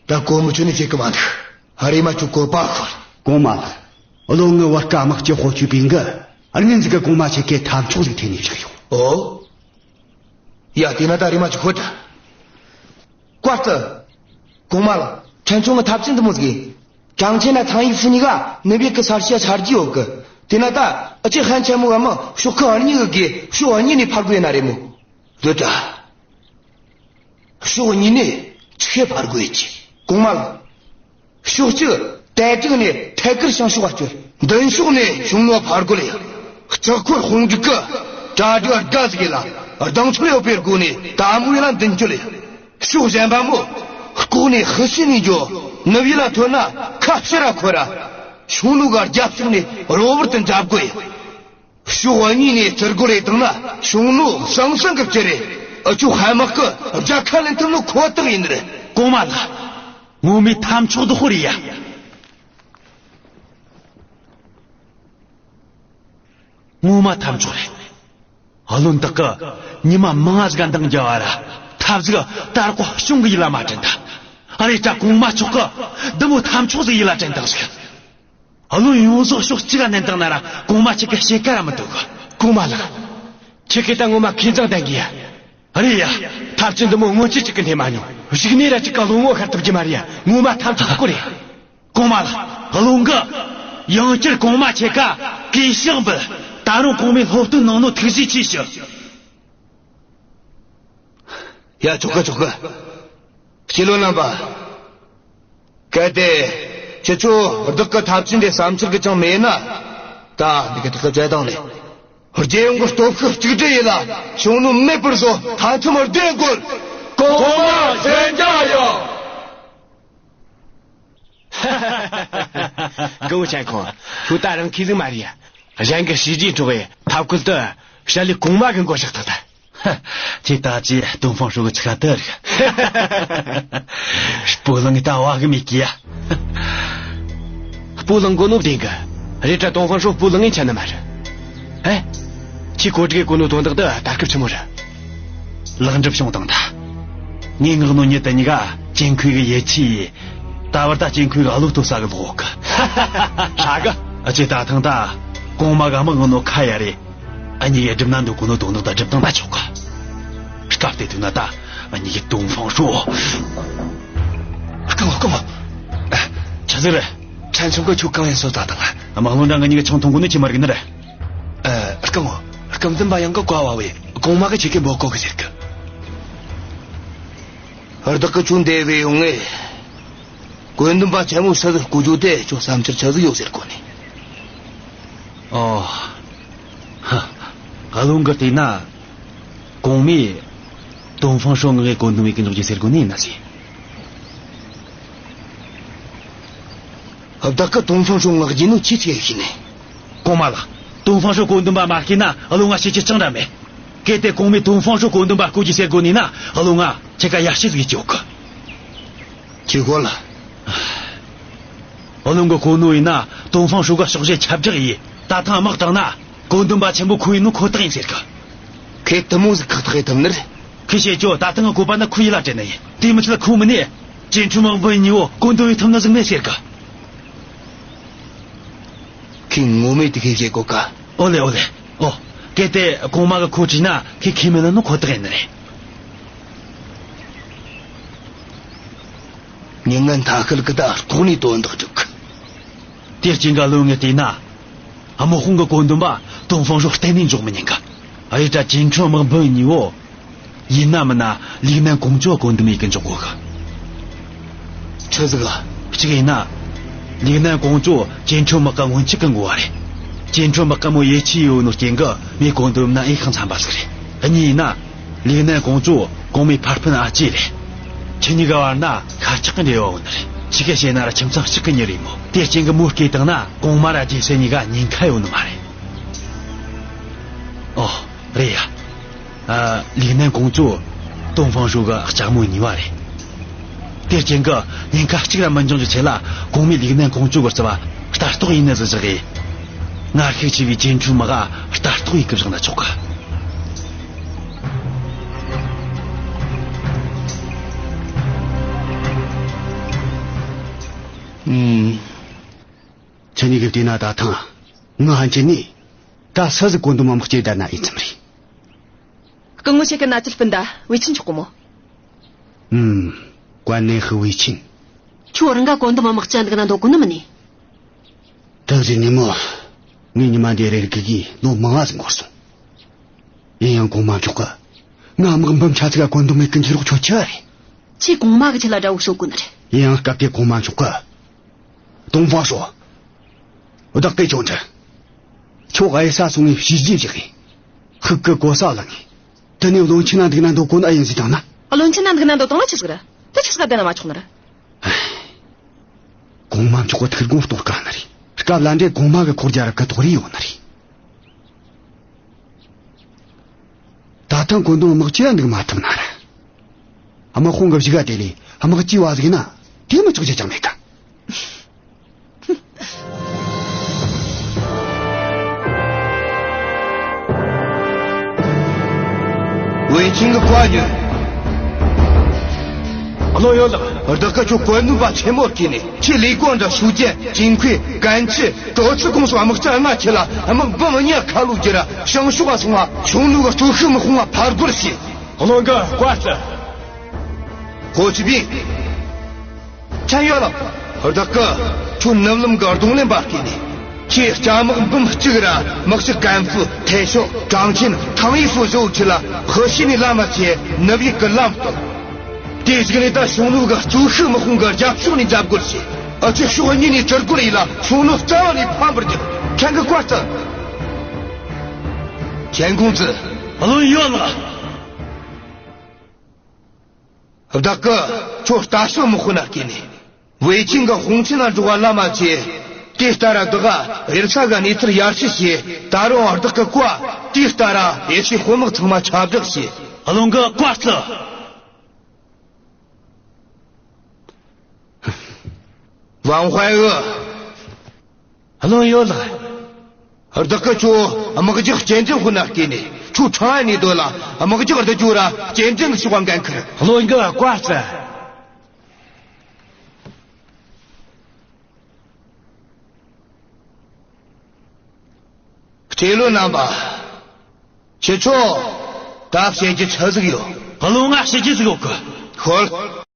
ད་གོང་མ་ཁྱོད་ནས་བྱེད་གི་མ་འདུག། ཨ། རེམ་མ་ཁྱོས་བཀོད་པ་ཤོད། གོང་མ་ལགས། བློན་ངའི་བར་སྐབས་དམག་སྤྱི་ཧོ་ཆུས་པིང་གིས་སྔོན་ཟིག་གི་གོང་མ་ཁྱེད་ཀའི་ཐབས་མཆོག་ཟིག་འཐེན་ནས་བཞག་ཡོད། ཨོ། ཡ། དེས་ན་ད་རེམ་མ་ཁྱོས་ཤོད་དྲ། ཀོ་ཙི། གོང་མ་ལགས། ཕྲན་ཆུང་གི་ཐབས་ཇུས་འདི་མོ་ཟིག་ཡིན། ཀྲང་ཆན་ན་ཐང་ཡིག་ཧྥུ་གཉིས་ཀ་ནུབ་ཡུལ་གི་ས་ཆ་ཆ་རྒྱུས་ཡོད་གི། དེས་ན་ད་ཨ་ཅེ་ཧན་ཆེན་མོ་གིས་དམག་ཕྱོགས་ཁག་གཉིས་གི་བརྒལ་ཕྱོགས་གཉིས་ནས་ཕར་རྒོལ་ཡེ་ན་རེད་མོ། འདོད་དྲ། ཕྱོགས་གཉིས་ནས་ཆི་ཕར་རྒོལ་ཡེ་རྒྱུ། གོང་མ་ལགས། ཕྱོགས་གཅིག་ཏའེ་ཀྲིག་ནས་ཐད་ཀར་བྱང་ཕྱོགས་བ་བསྐྱོད། མདུན་ཕྱོགས་ནས་ཞུང་ནུ་ཕར་རྒོལ་ཡེ། ལྕགས་འཁོར་དཔུང་འཇུག་གི་གྲ་སྒྲིག་དགའ་ཟིག་ཡེ་ལ་གདེང་ཚོད་ཡོད་པའི་སྒོ་ནས་དམ་བེ་ལ་མདུན་སྐྱོད་ཡེ། ཕྱོགས་གཞན་པ་མོ་ལྐོག་ནས་ཧི་སི་ནས་འགྱོ། ནུབ་ཡུལ་ལ་ཐོན་ན་ཁ་ཕྱིར་ར་འཁོར་ར། ཞུང་ནུ་ག་རྒྱབ་ཕྱོགས་ནས་གློ་བུར་དུ་འཇབ་རྒོལ་ཡེ། ཕྱོགས་གཉིས་ནས་རྩིར་རྒོལ་ཡེ་བཏང་ན་ཞུང་ནུ་ཟང་ཟིང་གི་བཅུག་རེ། ཨ་ཆོ་ཧན་དམག་གིས་རྒྱལ་ཁ་ལེན་ཐུབ་ནོ་ཁོ་ཐག་ཡིན་ནི་རེད། གོང་མ་ལགས། ངོ་མའི་ཐབས་མཆོག་བདག་པོ་རེད་ཡ། ངོ་མ་ཐབས་མཆོག་རེད། བློན་བདག་གིས་ཉི་མ་མང་ང་ཟིག་ག་འདང་རྒྱབ་བ་ར་ཐབས་ཟིག་དར་ཀོ་གཞུང་གི་ཡུལ་ལ་མ་དྲན་ད། ཨ་རེ་ད་གོང་མ་མཆོག་གིས་འདི་མོ་ཐབས་མཆོག་ཟིག་ཡིད་ལ་དྲན་བཏང་ཟིག། བློན་ཡོངས་རྫོགས་ཕྱོགས་གཅིག་ག་མནན་བཏང་ན་ར་གོང་མ་ཁྱེད་ཀ་ཕྱེད་ཀ་ར་མི་འདུག་གི། གོང་མ་ལགས། ཁྱེད་ཀ་ད་ངོ་མ་མཁས་མཛངས་ལྡན་གི་ཡ། རེད་ཡ། ཐབས་ཇུས་འདི་མོ་སྔོན་ཆད་གཅིག་གིས་འཐེན་མ་མྱོང་། གཞུག་ནས་ར་གཅིག་ག་བློ་ངོ་ཤར་ཐུབ་རྒྱུ་མ་རེད་ཡ། ངོ་མ་ཐབས་ཇུས་ཁག་པོ་རེད། གོང་མ་ལགས། བློན་གིས་ཡང་བསྐྱར་གོང་མ་ཁྱེད་ཀ་གུས་ཕྱག་འབུལ། ད་རུང་གོང་མས་སློབ་སྟོན་གནང་ནོ་ཐུགས་རྗེ་ཆེ་ཞུ། ཡ། ཆོག་གི་ཆོག་གི། སྤྱི་བློན་རྣམ་པ། གལ་ཏེ་ཁྱེད་ཆོ་བདག་གི་ཐབས་ཇུས་འདི་བསམ་འཆར་གི་ཅང་མེད་ན། ད་འདི་གི་ཐག་གི་བཅད་བཏང་ནས། རྒྱལ་ཡོངས་ཀྱི་སྟོབས་ཤུགས་གཅིག་སྒྲིལ་ཡེ་ལ་ཞུང་ནུ་མེད་པར་བཟོ། མཐའ་མཚམས་བདེ་དགོས། གོང་མ་མཚན་རྒྱ་ཡོད། སྐུ་ངོ་ཆན་ཁོང་། ཁྱོད་ད་རང་ཁྱི་ཟིག་མ་རེད་ཡ། གཞན་གྱི་བྱས་རྗེས་འཕྲོག་གི་ཐབས་བཀོད་དུ་བཤད་ལས་གོང་མ་གི་མགོ་བཤགས་ཐག་ད། ཁྱེད་ད་ཅི་ཏོང་ཧྥང་ཧྲོ་གི་ཚིག་ཁ་དར། སྤུ་ལངས་ད་བ་གི་མི་སྐྱེ་ཡ། སྤུ་ལངས་གོ་ནོ་བདེན་གི། རེད་དྲ་ཏོང་ཧྥང་ཧྲོ་སྤུ་ལངས་ཡིན་ཆ་ནི་མ་རེད། ཨེ། ཁྱེད་གོ་སྒྲིག་གོ་ནོ་དོན་དག་ད་ད་སྐབས་ཆི་མོ་རེད། ལག་འགྲུབ་བྱུང་དང་ད། ངས་ངག་ནོ་ཉི་ད་གཉིས་ཀ་ཅིན་ཁུའི་གི་ཡེ་ཆི་ཡི། ད་བར་ད་ཅིན་ཁུའི་གི་བློ་ལྟོ་ས་གི་ལོག་གི། ཧྲ་གི། ཨ་ཅེ་ད་ཐང་ད། གོང་མ་ག་མག་ནོ་ཁ་ཡ་རེད། ཨ་ནི་ཡ་སྒྲུབ་ན་འདུག་གོ་ནོ་དོན་དག་ད་སྒྲུབ་དང་ད་ཆོག་ག། སྐབས་དེ་དུས་ན་ད། ཨ་ནི་གི་ཏོང་ཧྥང་ཧྲོ། སྐུ་ངོ་སྐུ་ངོ། ཨ། ཆ་ཟིག་རེད། ཕྲན་ཆུང་གི་ཆུ་གང་ཡིན་སོ་ད་དང་། དམག་བློན་འདྲ་ང་གཉིས་ཀྱི་ཆང་འཐུང་གོ་ནི་ཆི་མ་རིག་ནི་རེད། ཨ། སྐུ་ངོ། སྐུ་མདུན་པ་ཡང་གི་བཀའ་བ་བས་གོང་མ་གི་ཆེ་གེ་འབོད་གོ་གི་ཟེར་གི། བདག་གི་ཆུ་འདེབས་བས་ཡོང་ངེ། བཀོད་འདོམས་པ་ཆེན་མོ་ས་ཟིག་བསྐོ་རྒྱུ་དེ་ཁྱོད་བསམ་འཆར་ཆ་ཟིག་ཡོད་ཟེར་གོ་ནི། ཨོ། ཧ། བློན་གི་བལྟས་ན། གོང་མས་ཏོང་ཧྥང་ཧྲོ་ངའི་བཀོད་འདོམས་བྱེད་གི་འཇུག་རྒྱུ་ཟེར་གོ་ནི་ཡིན་ན་ཟེ། བདག་གི་ཏོང་ཧྥང་ཧྲོ་ངག་རྒྱུ་ནོ་ཆི་ཆི་ཡིན་ནི། གོང་མ་ལགས། ཏོང་ཧྥང་ཧྲོ་བཀོད་འདོམས་པ་མ་བསྐོས་ན་བློན་ང་བྱེད་རྒྱུ་ཅང་ར་མེད། གལ་ཏེ་གོང་མས་ཏོང་ཧྥང་ཧྲོ་བཀོད་འདོམས་པ་བསྐོ་རྒྱུ་ཟེར་གོ་ནི་ན་བློན་ང་ཁྱེད་ཀ་ཡར་ཞུ་ཟིག་ཡེད་རྒྱུ་ཡོད་གི། ཁྱེད་གོ་ལ། བློན་གི་གོ་ནོ་ཡིན་ན་ཏོང་ཧྥང་ཧྲོ་ག་ཕྱོགས་བཞི་ཁྱབ་བསྒྲགས་ཡེད། ད་ཐེངས་དམག་དྲངས་ན་བཀོད་འདོམས་པ་ཆེན་པོ་ཁོ་ཡིན་ནོ་ཁོ་ཐག་ཡིན་ཟེར་གི། ཁོས་དེ་མོ་ཟིག་ཁག་ཐེག་ཡེད་ཐུབ་ནི་རེད། ཁོས་བཤད་རྒྱུ་ད་ཐེངས་གི་བཀོད་པ་ན་ཁོ་ཡིད་ལ་དྲན་ནི་ཡིན། དེ་མི་ཚད་ཁོ་མིན་ནས་ཅིན་ཁྲུན་དམག་དཔོན་གཉིས་པོ་བཀོད་འདོམས་ཡེད་ཐུབ་ནི་ཟིག་མེད་ཟེར་གི། ཁོས་ངོ་མས་དེ་ཁོས་བཤད་གོ་ག། ཨོ་ལེ་ཨོ་ལེ། ཨོ། གལ་ཏེ་གོང་མ་གི་ཁོ་དྲིས་ན་ཁོས་ཁས་མི་ལེན་ནོ་ཁོ་ཐག་ཡིན་ནི་རེད། མྱི་ངན་ཐ་ཁུལ་གི་ད་ལྐོག་ནས་དོན་དག་སྒྲུབ་གི། དེ་རྐྱེན་ག་བློན་ངས་བལྟས་ན། དམག་དཔུང་གི་བཀོད་འདོམས་པ་ཏོང་ཧྥང་ཧྲོ་གཏན་ནས་འཇོག་མི་ཉན་གི། རེད་དྲ་ཅིན་ཁྲུན་དམག་དཔོན་གཉིས་པོ། ཡིན་ན་མིན་ན་ལིག་ནན་ཀོང་ཇོ་བཀོད་འདོམས་ཡེད་གི་འཇོག་དགོས་གི། ཆི་ཟིག་ག། གཅིག་ཡིན་ན། ལིག་ནན་ཀོང་ཇོ་ཅིན་ཁྲུན་དམག་གི་སྔོན་ཆད་གི་འགོ་བ་རེད། ཅིན་ཁྲུན་དམག་གི་མོ་ཡེ་ཆི་ཡོད་ནོ་རྐྱེན་གི་མོས་བཀོད་འདོམས་ན་ཨེ་ཤང་འཚམ་པ་ཟིག་རེད། གཉིས་ཡིན་ན། ལིག་ནན་ཀོང་ཇོ་གོང་མའི་ཕ་སྤུན་ཨ་ཅེ་རེད། ཁྱེད་གཉིས་ཀ་བར་ན་ཤ་ཁྲག་གི་འབྲེལ་བ་ཡོད་ནི་རེད། ཆི་ག་བཤད་ན་ར་ཁྱིམ་ཚང་གཅིག་གི་མྱི་རེད་མོ། དེ་རྐྱེན་གི་མོ་སྐྱེས་བཏང་ན་གོང་མ་ར་རྒྱལ་སྲས་གཉིས་ཀ་ཉེན་ཁ་ཡོད་ནི་མ་རེད། ཨོ། རེད་ཡ། ཨ། ལིག་ནན་ཀོང་ཇོ་ཏོང་ཧྥང་ཧྲོ་གི་ལྕགས་མོ་གཉིས་པ་རེད། དེ་རྐྱེན་གི་ཉེན་ཁ་གཅིག་ར་མི་འབྱུང་རྒྱུ་ཆེད་ལ་གོང་མའི་ལིག་ནན་ཀོང་ཇོ་གི་རྩ་བ་ལྟ་རྟོག་ཡེད་ནི་ཟིག་བཞག་གི། ངར་ཤུགས་ཆེ་བའི་ཅིན་ཁྲུན་དམག་ག་ལྟ་རྟོག་ཡེད་གི་བཞག་ན་ཆོག་གི། ཨུམ། ཁྱེད་གཉིས་ཀྱིས་བལྟས་ན་ད་ཐེངས་ང་ཧན་ཆེ་ནི་ད་ས་ཟིག་གོ་འདུག་མ་མི་སྐྱེ་ད་ན་ཨེ་ཙམ་རེད། སྐུ་ངོ་ཆེ་གི་ན་ཅི་སྤུན་ཟླ་ཝེ་ཆིན་ཆོག་གི་མོ། ཨུམ། ཀ་ནེ་ཧི་ཝེ་ཆིན། ཁྱོད་རང་ག་གོ་འདུག་མ་མི་སྐྱེ་འདུག་ན་འདོད་གོ་ནི་མིན་ནི། ད་ཟེར་ནི་མོ། ངས་ཉི་མ་འདི་རེ་རིག་གི་ལོ་མང་བ་ཟིག་འགོར་སོང་། ཡིན་ཡང་གོང་མ་མཆོག་གི་ང་དམག་འབུམ་ཆ་ཚིག་ག་གོ་འདུག་མེད་གི་འགྱུར་རོགས་ཆོ་ཆི་རེད། ཁྱེད་གོང་མ་གི་ཆེད་ལ་དགྲ་བོ་གསོད་གོ་ནི་རེད། ཡིན་ཡང་སྐབས་དེ་གོང་མ་མཆོག་གི། ཏོང་ཧྥང་ཧྲོ། བདག་གིས་ཁྱོད་འདྲི། ཁྱོད་ཨེ་ས་སོང་ངས་བྱས་རྗེས་བཞག་གི། ཤུགས་ཀྱི་གོ་ས་བླངས་ངས། དེ་ནས་བློན་ཆེན་ན་འདུག་ན་འདོད་གོ་ནི་ཨེ་ཡིན་ཟེར་དང་ན། བློན་ཆེན་ན་འདུག་ན་འདོད་དང་ན་ཆི་ཟིག་རེད། དེ་ཆི་ཟིག་ག་བསྡད་ན་མ་ཆོག་ནི་རེད། གོང་མ་མཆོག་གི་ཐུགས་དགོངས་རྟོགས་དཀའ་ནི་རེད། སྐབས་ལ་འདྲེ་གོང་མ་གི་ཁོག་རྒྱ་རབ་གི་དོགས་རེ་ཡོད་ནི་རེད། ད་ཐེངས་གོ་འདུག་དམག་ཆེ་འདུག་མ་ཐུབ་ན་ར། དམག་དཔུང་གི་བཞི་ག་དེ་ལས་དམག་སྤྱི་བ་ཟིག་ན་དེ་མི་ཆོག་རྒྱུ་ཅང་མེད་ཀ། ཝེ་ཆིང་གི་བཀའ་ཉོན། བློན་ཡོད་ལགས། བདག་གི་ཁྱོད་བཀའ་ནུས་པ་ཆེན་མོ་བསྐྱེད་ནས་ཁྱེད་ལས་ཀོང་དྲ་ཤུ་ཅན་ཅིང་ཁུའེ་གན་ཆི་ཀྲོ་ཚི་ཁོང་སོགས་དམག་སྤྱི་ལྔ་ཁྱེད་ལ་དམག་འབུམ་གཉིས་ཁ་ལོ་བསྒྱུར་ར་བྱང་ཕྱོགས་སོང་བ་ཞུང་ནུ་གི་སྟོབས་ཤུགས་དམག་དཔུང་ལ་ཕར་རྒོལ་བྱས། བློན་གི་བཀའ་སྩལ། ཧོ་ཆི་པིན། ཆན་ཡོད་ལགས། བདག་གི་ཁྱོད་ནུབ་ལམ་གི་རྡུང་ལེན་པ་བསྐོས་ནས། ཁྱེད་སྐྱ་དམག་འབུམ་གཅིག་ར་དམག་སྤྱི་ཀན་ཧྥུ་ཐའེ་ཤོ་ཀྲང་ཆིན་ཐང་ཡི་སོགས་བཞི་བོ་ཁྱེད་ལ་ཧི་ཤི་ནས་ལམ་མ་ཆེ་ནུབ་ཡུལ་གི་ལམ་སྟོན། དེའི་གཞུག་ནས་ད་ཞུང་ནུ་གི་སྟོབས་ཤུགས་དམག་དཔུང་གི་རྒྱབ་ཕྱོགས་ནས་འཇབ་རྒོལ་བྱས། ཨ་ཅེ་ཕྱོགས་གཉིས་ནས་དྲུད་རྒོལ་ཡིན་ལ་ཞུང་ནུ་རྩ་བ་ནས་ཕམ་པར་གྱུར། ཁྱེད་གི་བཀའ་སྩལ། ཆན་ཀུང་ཙི། བློན་ཡོད་ལགས། བདག་གི་ཁྱོད་ལྟ་ཞིབ་དམག་དཔོན་ན་བསྐོས་ནས། ཝེ་ཆིང་གི་དཔུང་ཆེན་ན་འགྲོ་བ་ལ་མ་ཆེ། དེ་ལྟར་བདག་གཡུལ་ས་གི་གནས་ཚུལ་ཡར་ཞུ་བྱས། ད་རུང་བདག་གི་བཀའ་དེ་ལྟར་ཡེ་ཤུའི་དཔོན་དམག་ཚང་མ་ཁྱབ་བསྒྲགས་བྱས། བློན་གི་བཀའ་སྩལ། ཝང་ཧུའེ། བློན་ཡོད་ལགས། བདག་གིས་ཁྱོད་དམག་རྒྱགས་སྐྱེལ་འདྲེན་དཔོན་ལ་བསྐོས་ནས། ཁྱོད་ཁྲང་ཨན་ནས་སྡོད་ལ། དམག་རྒྱགས་བསྡུ་རྒྱུ་ར་སྐྱེལ་འདྲེན་ལ་ཕྱོགས་པ་འགན་ཁུར། བློན་གི་བཀའ་སྩལ། རྗེ་བློན་རྣམ་པ། ཁྱེད་ཚོ་ད་བཤད་རྒྱུ་ཆི་ཟིག་ཡོད། བློན་ང་བཤད་རྒྱུ་ཟིག་ཡོད་གི། ཤོད།